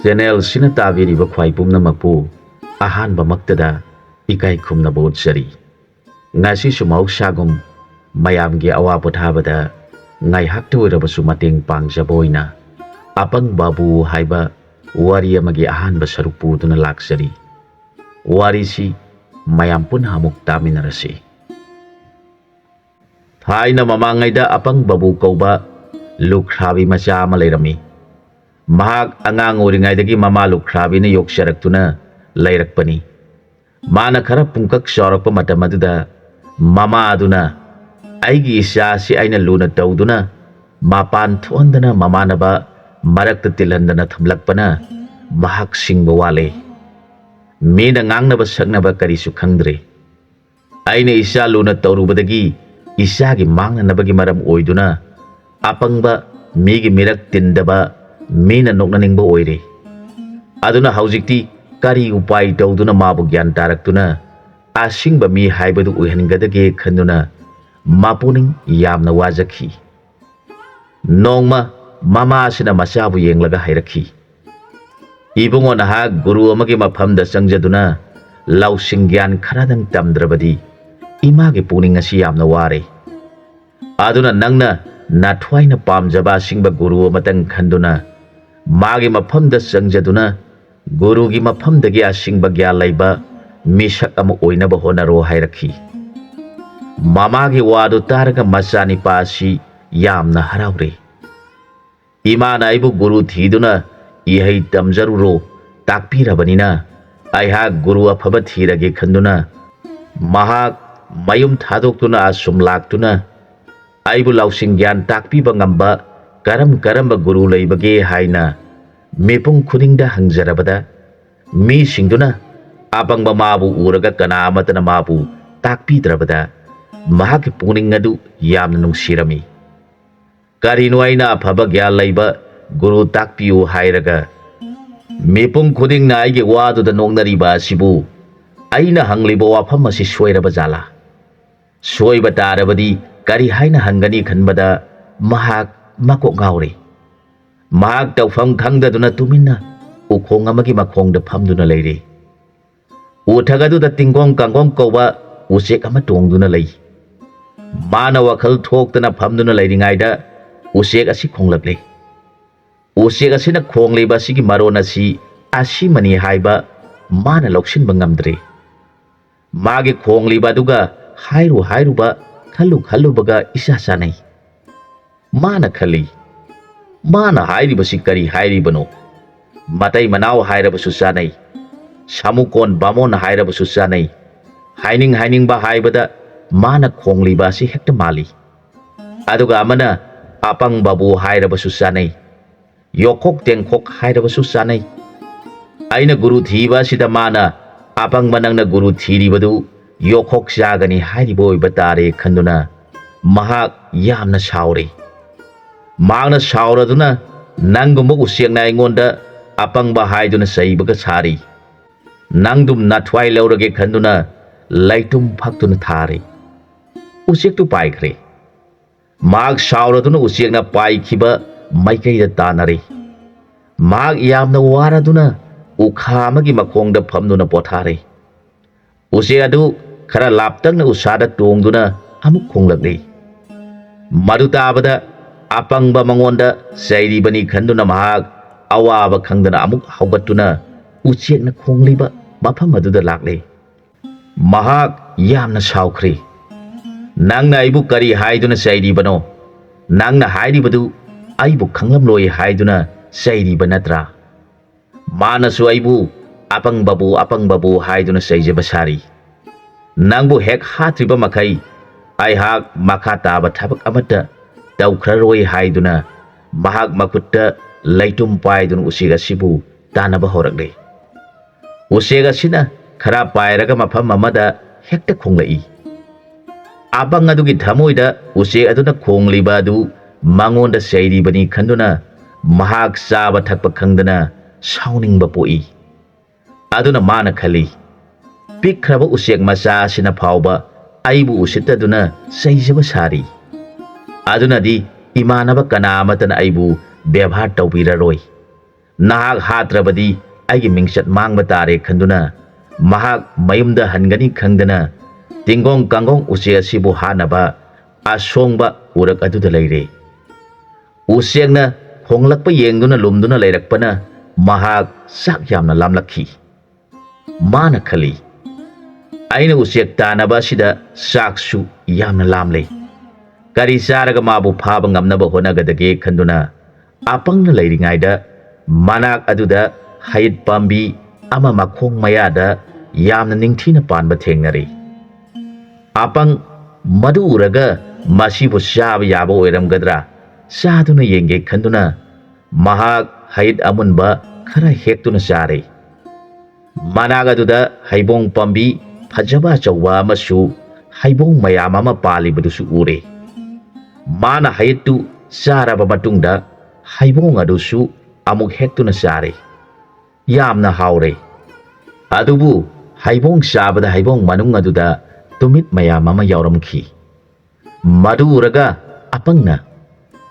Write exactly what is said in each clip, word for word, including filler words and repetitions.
ꯆꯦꯅꯦꯜꯁꯤꯅ ꯇꯥꯕꯤꯔꯤꯕ ꯈ꯭ꯋꯥꯏ ꯄꯨꯝꯅꯃꯛꯄꯨ ꯑꯍꯥꯟꯕꯃꯛꯇꯗ ꯏꯀꯥꯏ ꯈꯨꯝꯅꯕ ꯎꯠꯆꯔꯤ꯫ ꯉꯁꯤꯁꯨ ꯃꯍꯧꯁꯥꯒꯨꯝ ꯃꯌꯥꯝꯒꯤ ꯑꯋꯥ ꯄꯣꯊꯥꯕꯗ ꯉꯥꯏꯍꯥꯛꯇ ꯑꯣꯏꯔꯕꯁꯨ ꯃꯇꯦꯡ ꯄꯥꯡꯖꯕ ꯑꯣꯏꯅ ꯑꯄꯪꯕꯕꯨ ꯍꯥꯏꯕ ꯋꯥꯔꯤ ꯑꯃꯒꯤ ꯑꯍꯥꯟꯕ ꯁꯔꯨꯛ ꯄꯨꯗꯨꯅ ꯂꯥꯛꯆꯔꯤ꯫ ꯋꯥꯔꯤꯁꯤ ꯃꯌꯥꯝ ꯄꯨꯟꯅ ꯑꯃꯨꯛ ꯇꯥꯃꯤꯟꯅꯔꯁꯤ꯫ ꯊꯥꯏꯅ ꯃꯃꯥꯡꯉꯩꯗ ꯑꯄꯪꯕꯕꯨ ꯀꯧꯕ ꯂꯨꯈ꯭ꯔꯥꯕꯤ ꯃꯆꯥ ꯑꯃ ꯂꯩꯔꯝꯃꯤ꯫ ꯃꯍꯥꯛ ꯑꯉꯥꯡ ꯑꯣꯏꯔꯤꯉꯩꯗꯒꯤ ꯃꯃꯥ ꯂꯨꯈ꯭ꯔꯥꯕꯤꯅ ꯌꯣꯛꯆꯔꯛꯇꯨꯅ ꯂꯩꯔꯛꯄꯅꯤ꯫ ꯃꯥꯅ ꯈꯔ ꯄꯨꯡꯀꯛ ꯆꯥꯎꯔꯛꯄ ꯃꯇꯝ ꯑꯗꯨꯗ ꯃꯃꯥ ꯑꯗꯨꯅ, "ꯑꯩꯒꯤ ꯏꯆꯥꯁꯤ ꯑꯩꯅ ꯂꯨꯅ ꯇꯧꯗꯨꯅ ꯃꯄꯥꯟ ꯊꯣꯛꯍꯟꯗꯅ ꯃꯃꯥꯟꯅꯕ ꯃꯔꯛꯇ ꯇꯤꯜꯍꯟꯗꯅ ꯊꯝꯂꯛꯄꯅ ꯃꯍꯥꯛ ꯁꯤꯡꯕ ꯋꯥꯠꯂꯦ꯫ ꯃꯤꯅ ꯉꯥꯡꯅꯕ ꯁꯛꯅꯕ ꯀꯔꯤꯁꯨ ꯈꯪꯗ꯭ꯔꯦ꯫ ꯑꯩꯅ ꯏꯆꯥ ꯂꯨꯅ ꯇꯧꯔꯨꯕꯗꯒꯤ ꯏꯆꯥꯒꯤ ꯃꯥꯡꯅꯅꯕꯒꯤ ꯃꯔꯝ ꯑꯣꯏꯗꯨꯅ ꯑꯄꯪꯕ, ꯃꯤꯒꯤ ꯃꯤꯔꯛ ꯇꯤꯟꯗꯕ, ꯃꯤꯅ ꯅꯣꯛꯅꯅꯤꯡꯕ ꯑꯣꯏꯔꯦ꯫ ꯑꯗꯨꯅ ꯍꯧꯖꯤꯛꯇꯤ ꯀꯔꯤ ꯎꯄꯥꯏ ꯇꯧꯗꯨꯅ ꯃꯥꯕꯨ ꯒ꯭ꯌꯥꯟ ꯇꯥꯔꯛꯇꯨꯅ ꯑꯁꯤꯡꯕ ꯃꯤ ꯍꯥꯏꯕꯗꯨ ꯑꯣꯏꯍꯟꯒꯗꯒꯦ ꯈꯟꯗꯨꯅ ꯃꯄꯨꯛꯅꯤꯡ ꯌꯥꯝꯅ ꯋꯥꯖꯈꯤ꯫" ꯅꯣꯡꯃ ꯃꯃꯥꯁꯤꯅ ꯃꯆꯥꯕꯨ ꯌꯦꯡꯂꯒ ꯍꯥꯏꯔꯛꯈꯤ, "ꯏꯕꯨꯡꯉꯣ, ꯅꯍꯥꯛ ꯒꯨꯔꯨ ꯑꯃꯒꯤ ꯃꯐꯝꯗ ꯆꯪꯖꯗꯨꯅ ꯂꯧꯁꯤꯡ ꯒ꯭ꯌꯥꯟ ꯈꯔꯗꯪ ꯇꯝꯗ꯭ꯔꯕꯗꯤ ꯏꯃꯥꯒꯤ ꯄꯨꯛꯅꯤꯡ ꯑꯁꯤ ꯌꯥꯝꯅ ꯋꯥꯔꯦ꯫ ꯑꯗꯨꯅ ꯅꯪꯅ ꯅꯊ꯭ꯋꯥꯏꯅ ꯄꯥꯝꯖꯕ ꯑꯁꯤꯡꯕ ꯒꯨꯔꯨ ꯑꯃꯇꯪ ꯈꯟꯗꯨꯅ ꯃꯥꯒꯤ ꯃꯐꯝꯗ ꯆꯪꯖꯗꯨꯅ ꯒꯨꯔꯨꯒꯤ ꯃꯐꯝꯗꯒꯤ ꯑꯁꯤꯡꯕ ꯒ꯭ꯌꯥꯟ ꯂꯩꯕ ꯃꯤꯁꯛ ꯑꯃ ꯑꯣꯏꯅꯕ ꯍꯣꯠꯅꯔꯣ" ꯍꯥꯏꯔꯛꯈꯤ꯫ ꯃꯃꯥꯒꯤ ꯋꯥꯗꯨ ꯇꯥꯔꯒ ꯃꯆꯥꯅꯤꯄꯥ ꯑꯁꯤ ꯌꯥꯝꯅ ꯍꯔꯥꯎꯔꯦ꯫ "ꯏꯃꯥꯅ ꯑꯩꯕꯨ ꯒꯨꯔꯨ ꯊꯤꯗꯨꯅ ꯏꯍꯩ ꯇꯝꯖꯔꯨꯔꯣ ꯇꯥꯛꯄꯤꯔꯕꯅꯤꯅ ꯑꯩꯍꯥꯛ ꯒꯨꯔꯨ ꯑꯐꯕ ꯊꯤꯔꯒꯦ ꯈꯟꯗꯨꯅ ꯃꯍꯥꯛ ꯃꯌꯨꯝ ꯊꯥꯗꯣꯛꯇꯨꯅ ꯑꯁꯨꯝ ꯂꯥꯛꯇꯨꯅ ꯑꯩꯕꯨ ꯂꯧꯁꯤꯡ ꯒ꯭ꯌꯥꯟ ꯇꯥꯛꯄꯤꯕ ꯉꯝꯕ ꯀꯔꯝ ꯀꯔꯝꯕ ꯒꯨꯔꯨ ꯂꯩꯕꯒꯦ ꯍꯥꯏꯅ ꯃꯤꯄꯨꯝ ꯈꯨꯗꯤꯡꯗ ꯍꯪꯖꯔꯕꯗ ꯃꯤꯁꯤꯡꯗꯨꯅ ꯑꯄꯪꯕ ꯃꯥꯕꯨ ꯎꯔꯒ ꯀꯅꯥ ꯑꯃꯠꯇꯅ ꯃꯥꯕꯨ ꯇꯥꯛꯄꯤꯗ꯭ꯔꯕꯗ ꯃꯍꯥꯛꯀꯤ ꯄꯨꯛꯅꯤꯡ ꯑꯗꯨ ꯌꯥꯝꯅ ꯅꯨꯡꯁꯤꯔꯝꯃꯤ꯫ ꯀꯔꯤꯅꯣ ꯑꯩꯅ ꯑꯐꯕ ꯒ꯭ꯌꯥꯟ ꯂꯩꯕ ꯒꯨꯔꯨ ꯇꯥꯛꯄꯤꯌꯨ ꯍꯥꯏꯔꯒ ꯃꯤꯄꯨꯝ ꯈꯨꯗꯤꯡꯅ ꯑꯩꯒꯤ ꯋꯥꯗꯨꯗ ꯅꯣꯛꯅꯔꯤꯕ ꯑꯁꯤꯕꯨ? ꯑꯩꯅ ꯍꯪꯂꯤꯕ ꯋꯥꯐꯝ ꯑꯁꯤ ꯁꯣꯏꯔꯕ ꯖꯥꯠꯂꯥ? ꯁꯣꯏꯕ ꯇꯥꯔꯕꯗꯤ ꯀꯔꯤ ꯍꯥꯏꯅ ꯍꯪꯒꯅꯤ ꯈꯟꯕꯗ ꯃꯍꯥꯛ ꯃꯀꯣꯛ ꯉꯥꯎꯔꯦ꯫ ꯃꯍꯥꯛ ꯇꯧꯐꯝ ꯈꯪꯗꯗꯨꯅ ꯇꯨꯃꯤꯟꯅ ꯎꯈꯣꯡ ꯑꯃꯒꯤ ꯃꯈꯣꯡꯗ ꯐꯝꯗꯨꯅ ꯂꯩꯔꯦ꯫ ꯎꯊꯛ ꯑꯗꯨꯗ ꯇꯤꯡꯒꯣꯡ ꯀꯥꯡꯒꯣꯡ ꯀꯧꯕ ꯎꯆꯦꯛ ꯑꯃ ꯇꯣꯡꯗꯨꯅ ꯂꯩ꯫ ꯃꯥꯅ ꯋꯥꯈꯜ ꯊꯣꯛꯇꯅ ꯐꯝꯗꯨꯅ ꯂꯩꯔꯤꯉꯩꯗ ꯎꯆꯦꯛ ꯑꯁꯤ ꯈꯣꯡꯂꯛꯂꯦ꯫ ꯎꯆꯦꯛ ꯑꯁꯤꯅ ꯈꯣꯡꯂꯤꯕ ꯑꯁꯤꯒꯤ ꯃꯔꯣꯟ ꯑꯁꯤ ꯑꯁꯤꯃꯅꯤ ꯍꯥꯏꯕ ꯃꯥꯅ ꯂꯧꯁꯤꯟꯕ ꯉꯝꯗ꯭ꯔꯦ꯫ ꯃꯥꯒꯤ ꯈꯣꯡꯂꯤꯕ ꯑꯗꯨꯒ ꯍꯥꯏꯔꯨ ꯍꯥꯏꯔꯨꯕ, ꯈꯜꯂꯨ ꯈꯜꯂꯨꯕꯒ ꯏꯆꯥ ꯆꯥꯅꯩ꯫ ꯃꯥꯅ ꯈꯜꯂꯤ, "ꯃꯥꯅ ꯍꯥꯏꯔꯤꯕꯁꯤ ꯀꯔꯤ ꯍꯥꯏꯔꯤꯕꯅꯣ? ꯃꯇꯩ ꯃꯅꯥꯎ ꯍꯥꯏꯔꯕꯁꯨ ꯆꯥꯅꯩ, ꯁꯥꯃꯨꯀꯣꯟ ꯕꯥꯃꯣꯟ ꯍꯥꯏꯔꯕꯁꯨ ꯆꯥꯅꯩ, ꯍꯥꯏꯅꯤꯡ ꯍꯥꯏꯅꯤꯡꯕ ꯍꯥꯏꯕꯗ ꯃꯥꯅ ꯈꯣꯡꯂꯤꯕ ꯑꯁꯤ ꯍꯦꯛꯇ ꯃꯥꯜꯂꯤ꯫ ꯑꯗꯨꯒ ꯑꯃꯅ ꯑꯄꯪꯕꯕꯨ ꯍꯥꯏꯔꯕꯁꯨ ꯆꯥꯅꯩ, ꯌꯣꯛꯈꯣꯛ ꯇꯦꯡꯈꯣꯛ ꯍꯥꯏꯔꯕꯁꯨ ꯆꯥꯅꯩ꯫ ꯑꯩꯅ ꯒꯨꯔꯨ ꯊꯤꯕ ꯑꯁꯤꯗ ꯃꯥꯅ ꯑꯄꯪꯕ ꯅꯪꯅ ꯒꯨꯔꯨ ꯊꯤꯔꯤꯕꯗꯨ ꯌꯣꯛꯈꯣꯛ ꯆꯥꯒꯅꯤ ꯍꯥꯏꯔꯤꯕ ꯑꯣꯏꯕ ꯇꯥꯔꯦ" ꯈꯟꯗꯨꯅ ꯃꯍꯥꯛ ꯌꯥꯝꯅ ꯁꯥꯎꯔꯦ꯫ ꯃꯍꯥꯛꯅ ꯁꯥꯎꯔꯗꯨꯅ, "ꯅꯪꯒꯨꯝꯕ ꯎꯆꯦꯛꯅ ꯑꯩꯉꯣꯟꯗ ꯑꯄꯪꯕ ꯍꯥꯏꯗꯨꯅ ꯆꯩꯕꯒ ꯁꯥꯔꯤ꯫ ꯅꯪꯗꯨꯝ ꯅꯊ꯭ꯋꯥꯏ ꯂꯧꯔꯒꯦ" ꯈꯟꯗꯨꯅ ꯂꯩꯇꯨꯝ ꯐꯛꯇꯨꯅ ꯊꯥꯔꯦ꯫ ꯎꯆꯦꯛꯇꯨ ꯄꯥꯏꯈ꯭ꯔꯦ꯫ ꯃꯍꯥꯛ ꯁꯥꯎꯔꯗꯨꯅ ꯎꯆꯦꯛꯅ ꯄꯥꯏꯈꯤꯕ ꯃꯥꯏꯀꯩꯗ ꯇꯥꯟꯅꯔꯦ꯫ ꯃꯍꯥꯛ ꯌꯥꯝꯅ ꯋꯥꯔꯗꯨꯅ ꯎꯈꯥ ꯑꯃꯒꯤ ꯃꯈꯣꯡꯗ ꯐꯝꯗꯨꯅ ꯄꯣꯊꯥꯔꯦ꯫ ꯎꯆꯦꯛ ꯑꯗꯨ ꯈꯔ ꯂꯥꯞꯇꯛꯅ ꯎꯁꯥꯗ ꯇꯣꯡꯗꯨꯅ ꯑꯃꯨꯛ ꯈꯣꯡꯂꯛꯂꯤ꯫ ꯃꯗꯨ ꯇꯥꯕꯗ ꯑꯄꯪꯕ ꯃꯉꯣꯟꯗ ꯆꯩꯔꯤꯕꯅꯤ ꯈꯟꯗꯨꯅ ꯃꯍꯥꯛ ꯑꯋꯥꯕ ꯈꯪꯗꯅ ꯑꯃꯨꯛ ꯍꯧꯒꯠꯇꯨꯅ ꯎꯆꯦꯛꯅ ꯈꯣꯡꯂꯤꯕ ꯃꯐꯝ ꯑꯗꯨꯗ ꯂꯥꯛꯂꯦ꯫ ꯃꯍꯥꯛ ꯌꯥꯝꯅ ꯁꯥꯎꯈ꯭ꯔꯦ꯫ "ꯅꯪꯅ ꯑꯩꯕꯨ ꯀꯔꯤ ꯍꯥꯏꯗꯨꯅ ꯆꯩꯔꯤꯕꯅꯣ? ꯅꯪꯅ ꯍꯥꯏꯔꯤꯕꯗꯨ ꯑꯩꯕꯨ ꯈꯪꯂꯝꯂꯣꯏ ꯍꯥꯏꯗꯨꯅ ꯆꯩꯔꯤꯕ ꯅꯠꯇ꯭ꯔꯥ?" ꯃꯥꯅꯁꯨ ꯑꯩꯕꯨ "ꯑꯄꯪꯕꯕꯨ, ꯑꯄꯪꯕꯕꯨ" ꯍꯥꯏꯗꯨꯅ ꯆꯩꯖꯕ ꯁꯥꯔꯤ꯫ "ꯅꯪꯕꯨ ꯍꯦꯛ ꯍꯥꯠꯇ꯭ꯔꯤꯕ ꯃꯈꯩ ꯑꯩꯍꯥꯛ ꯃꯈꯥ ꯇꯥꯕ ꯊꯕꯛ ꯑꯃꯠꯇ ꯇꯧꯈ꯭ꯔꯔꯣꯏ" ꯍꯥꯏꯗꯨꯅ ꯃꯍꯥꯛ ꯃꯈꯨꯠꯇ ꯂꯩꯇꯨꯝ ꯄꯥꯏꯗꯨꯅ ꯎꯆꯦꯛ ꯑꯁꯤꯕꯨ ꯇꯥꯟꯅꯕ ꯍꯧꯔꯛꯂꯦ꯫ ꯎꯆꯦꯛ ꯑꯁꯤꯅ ꯈꯔ ꯄꯥꯏꯔꯒ ꯃꯐꯝ ꯑꯃꯗ ꯍꯦꯛꯇ ꯈꯣꯡꯂꯛꯏ꯫ ꯑꯄꯪ ꯑꯗꯨꯒꯤ ꯊꯃꯣꯏꯗ ꯎꯆꯦꯛ ꯑꯗꯨꯅ ꯈꯣꯡꯂꯤꯕ ꯑꯗꯨ ꯃꯉꯣꯟꯗ ꯆꯩꯔꯤꯕꯅꯤ ꯈꯟꯗꯨꯅ ꯃꯍꯥꯛ ꯆꯥꯕ ꯊꯛꯄ ꯈꯪꯗꯅ ꯁꯥꯎꯅꯤꯡꯕ ꯄꯣꯛꯏ꯫ ꯑꯗꯨꯅ ꯃꯥꯅ ꯈꯜꯂꯤ, "ꯄꯤꯛꯈ꯭ꯔꯕ ꯎꯆꯦꯛ ꯃꯆꯥ ꯑꯁꯤꯅ ꯐꯥꯎꯕ ꯑꯩꯕꯨ ꯎꯁꯤꯠꯇꯗꯨꯅ ꯆꯩꯖꯕ ꯁꯥꯔꯤ꯫ ꯑꯗꯨꯅꯗꯤ ꯏꯃꯥꯟꯅꯕ ꯀꯅꯥ ꯑꯃꯠꯇꯅ ꯑꯩꯕꯨ ꯕꯦꯕꯥꯔ ꯇꯧꯕꯤꯔꯔꯣꯏ꯫ "ꯅꯍꯥꯛ ꯍꯥꯠꯇ꯭ꯔꯕꯗꯤ ꯑꯩꯒꯤ ꯃꯤꯡꯆꯠ ꯃꯥꯡꯕ ꯇꯥꯔꯦ" ꯈꯟꯗꯨꯅ ꯃꯍꯥꯛ ꯃꯌꯨꯝꯗ ꯍꯟꯒꯅꯤ ꯈꯪꯗꯅ ꯇꯤꯡꯒꯣꯡ ꯀꯥꯡꯒꯣꯡ ꯎꯆꯦꯛ ꯑꯁꯤꯕꯨ ꯍꯥꯠꯅꯕ ꯑꯁꯣꯡꯕ ꯎꯔꯛ ꯑꯗꯨꯗ ꯂꯩꯔꯦ꯫ ꯎꯆꯦꯛꯅ ꯈꯣꯡꯂꯛꯄ ꯌꯦꯡꯗꯨꯅ ꯂꯨꯝꯗꯨꯅ ꯂꯩꯔꯛꯄꯅ ꯃꯍꯥꯛ ꯆꯥꯛ ꯌꯥꯝꯅ ꯂꯥꯝꯂꯛꯈꯤ꯫ ꯃꯥꯅ ꯈꯜꯂꯤ, "ꯑꯩꯅ ꯎꯆꯦꯛ ꯇꯥꯟꯅꯕ ꯑꯁꯤꯗ ꯆꯥꯛꯁꯨ ꯌꯥꯝꯅ ꯂꯥꯝꯂꯦ꯫ ꯀꯔꯤ ꯆꯥꯔꯒ ꯃꯥꯕꯨ ꯐꯥꯕ ꯉꯝꯅꯕ ꯍꯣꯠꯅꯒꯗꯒꯦ?" ꯈꯟꯗꯨꯅ ꯑꯄꯪꯅ ꯂꯩꯔꯤꯉꯩꯗ ꯃꯅꯥꯛ ꯑꯗꯨꯗ ꯍꯩꯠ ꯄꯥꯝꯕꯤ ꯑꯃ ꯃꯈꯣꯡ ꯃꯌꯥꯗ ꯌꯥꯝꯅ ꯅꯤꯡꯊꯤꯅ ꯄꯥꯟꯕ ꯊꯦꯡꯅꯔꯦ꯫ ꯑꯄꯪ ꯃꯗꯨ ꯎꯔꯒ ꯃꯁꯤꯕꯨ ꯆꯥꯕ ꯌꯥꯕ ꯑꯣꯏꯔꯝꯒꯗ꯭ꯔꯥ ꯆꯥꯗꯨꯅ ꯌꯦꯡꯒꯦ ꯈꯟꯗꯨꯅ ꯃꯍꯥꯛ ꯍꯩꯠ ꯑꯃꯨꯟꯕ ꯈꯔ ꯍꯦꯛꯇꯨꯅ ꯆꯥꯔꯦ꯫ ꯃꯅꯥꯛ ꯑꯗꯨꯗ ꯍꯩꯕꯣꯡ ꯄꯥꯝꯕꯤ ꯐꯖꯕ ꯑꯆꯧꯕ ꯑꯃꯁꯨ ꯍꯩꯕꯣꯡ ꯃꯌꯥꯝ ꯑꯃ ꯄꯥꯜꯂꯤꯕꯗꯨꯁꯨ ꯎꯔꯦ꯫ ꯃꯥꯅ ꯍꯩꯠꯇꯨ ꯆꯥꯔꯕ ꯃꯇꯨꯡꯗ ꯍꯩꯕꯣꯡ ꯑꯗꯨꯁꯨ ꯑꯃꯨꯛ ꯍꯦꯛꯇꯨꯅ ꯆꯥꯔꯦ꯫ ꯌꯥꯝꯅ ꯍꯥꯎꯔꯦ꯫ ꯑꯗꯨꯕꯨ ꯍꯩꯕꯣꯡ ꯆꯥꯕꯗ ꯍꯩꯕꯣꯡ ꯃꯅꯨꯡ ꯑꯗꯨꯗ ꯇꯨꯃꯤꯠ ꯃꯌꯥꯝ ꯑꯃ ꯌꯥꯎꯔꯝꯈꯤ꯫ ꯃꯗꯨ ꯎꯔꯒ ꯑꯄꯪꯅ,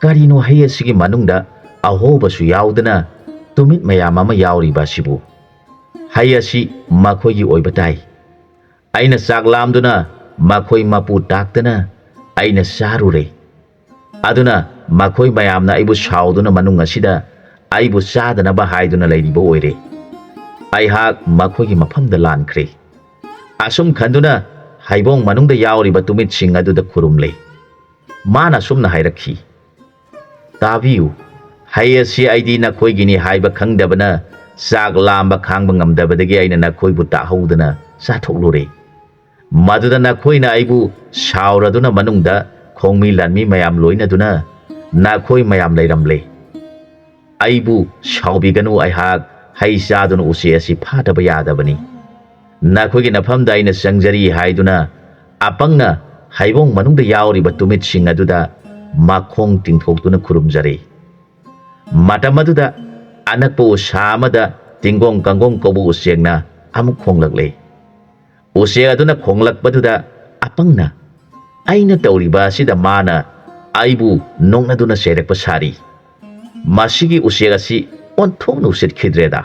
"ꯀꯔꯤꯅꯣ ꯍꯩ ꯑꯁꯤꯒꯤ ꯃꯅꯨꯡꯗ ꯑꯍꯣꯕꯁꯨ ꯌꯥꯎꯗꯅ ꯇꯨꯃꯤꯠ ꯃꯌꯥꯝ ꯑꯃ ꯌꯥꯎꯔꯤꯕ ꯑꯁꯤꯕꯨ? ꯍꯩ ꯑꯁꯤ ꯃꯈꯣꯏꯒꯤ ꯑꯣꯏꯕ ꯇꯥꯏ꯫ ꯑꯩꯅ ꯆꯥꯛ ꯂꯥꯝꯗꯨꯅ ꯃꯈꯣꯏ ꯃꯄꯨ ꯇꯥꯛꯇꯅ ꯑꯩꯅ ꯆꯥꯔꯨꯔꯦ꯫ ꯑꯗꯨꯅ ꯃꯈꯣꯏ ꯃꯌꯥꯝꯅ ꯑꯩꯕꯨ ꯁꯥꯎꯗꯨꯅ ꯃꯅꯨꯡ ꯑꯁꯤꯗ ꯑꯩꯕꯨ ꯆꯥꯗꯅꯕ ꯍꯥꯏꯗꯨꯅ ꯂꯩꯔꯤꯕ ꯑꯣꯏꯔꯦ꯫ ꯑꯩꯍꯥꯛ ꯃꯈꯣꯏꯒꯤ ꯃꯐꯝꯗ ꯂꯥꯟꯈ꯭ꯔꯦ"꯫ ꯑꯁꯨꯝ ꯈꯟꯗꯨꯅ ꯍꯩꯕꯣꯡ ꯃꯅꯨꯡꯗ ꯌꯥꯎꯔꯤꯕ ꯇꯨꯃꯤꯠꯁꯤꯡ ꯑꯗꯨꯗ ꯈꯨꯔꯨꯝꯂꯦ꯫ ꯃꯥꯅ ꯑꯁꯨꯝꯅ ꯍꯥꯏꯔꯛꯈꯤ, "ꯇꯥꯕꯤꯌꯨ, ꯍꯩ ꯑꯁꯤ ꯑꯩꯗꯤ ꯅꯈꯣꯏꯒꯤꯅꯤ ꯍꯥꯏꯕ ꯈꯪꯗꯕꯅ ꯆꯥꯛ ꯂꯥꯝꯕ ꯈꯥꯡꯕ ꯉꯝꯗꯕꯗꯒꯤ ꯑꯩꯅ ꯅꯈꯣꯏꯕꯨ ꯇꯥꯍꯧꯗꯅ ꯆꯥꯊꯣꯛꯂꯨꯔꯦ꯫ ꯃꯗꯨꯗ ꯅꯈꯣꯏꯅ ꯑꯩꯕꯨ ꯁꯥꯎꯔꯗꯨꯅ ꯃꯅꯨꯡꯗ ꯈꯣꯡꯃꯤ ꯂꯥꯟꯃꯤ ꯃꯌꯥꯝ ꯂꯣꯏꯅꯗꯨꯅ ꯅꯈꯣꯏ ꯃꯌꯥꯝ ꯂꯩꯔꯝꯂꯦ꯫ ꯑꯩꯕꯨ ꯁꯥꯎꯕꯤꯒꯅꯨ, ꯑꯩꯍꯥꯛ ꯍꯩ ꯆꯥꯗꯨꯅ ꯎꯆꯦꯛ ꯑꯁꯤ ꯐꯥꯗꯕ ꯌꯥꯗꯕꯅꯤ꯫ ꯅꯈꯣꯏꯒꯤ ꯅꯐꯝꯗ ꯑꯩꯅ ꯆꯪꯖꯔꯤ" ꯍꯥꯏꯗꯨꯅ ꯑꯄꯪꯅ ꯍꯩꯕꯣꯡ ꯃꯅꯨꯡꯗ ꯌꯥꯎꯔꯤꯕ ꯇꯨꯃꯤꯠꯁꯤꯡ ꯑꯗꯨꯗ ꯃꯈꯣꯡ ꯇꯤꯡꯊꯣꯛꯇꯨꯅ ꯈꯨꯔꯨꯝꯖꯔꯦ꯫ ꯃꯇꯝ ꯑꯗꯨꯗ ꯑꯅꯛꯄ ꯎꯁꯥ ꯑꯃꯗ ꯇꯤꯡꯒꯣꯡ ꯀꯥꯡꯒꯣꯡ ꯀꯧꯕ ꯎꯆꯦꯛꯅ ꯑꯃꯨꯛ ꯈꯣꯡꯂꯛꯂꯦ꯫ ꯎꯆꯦꯛ ꯑꯗꯨꯅ ꯈꯣꯡꯂꯛꯄꯗꯨꯗ ꯑꯄꯪꯅ, "ꯑꯩꯅ ꯇꯧꯔꯤꯕ ꯑꯁꯤꯗ ꯃꯥꯅ ꯑꯩꯕꯨ ꯅꯣꯛꯅꯗꯨꯅ ꯆꯩꯔꯛꯄ ꯁꯥꯔꯤ꯫ ꯃꯁꯤꯒꯤ ꯎꯆꯦꯛ ꯑꯁꯤ ꯑꯣꯟꯊꯣꯛꯅ ꯎꯁꯤꯠꯈꯤꯗ꯭ꯔꯦꯗ꯫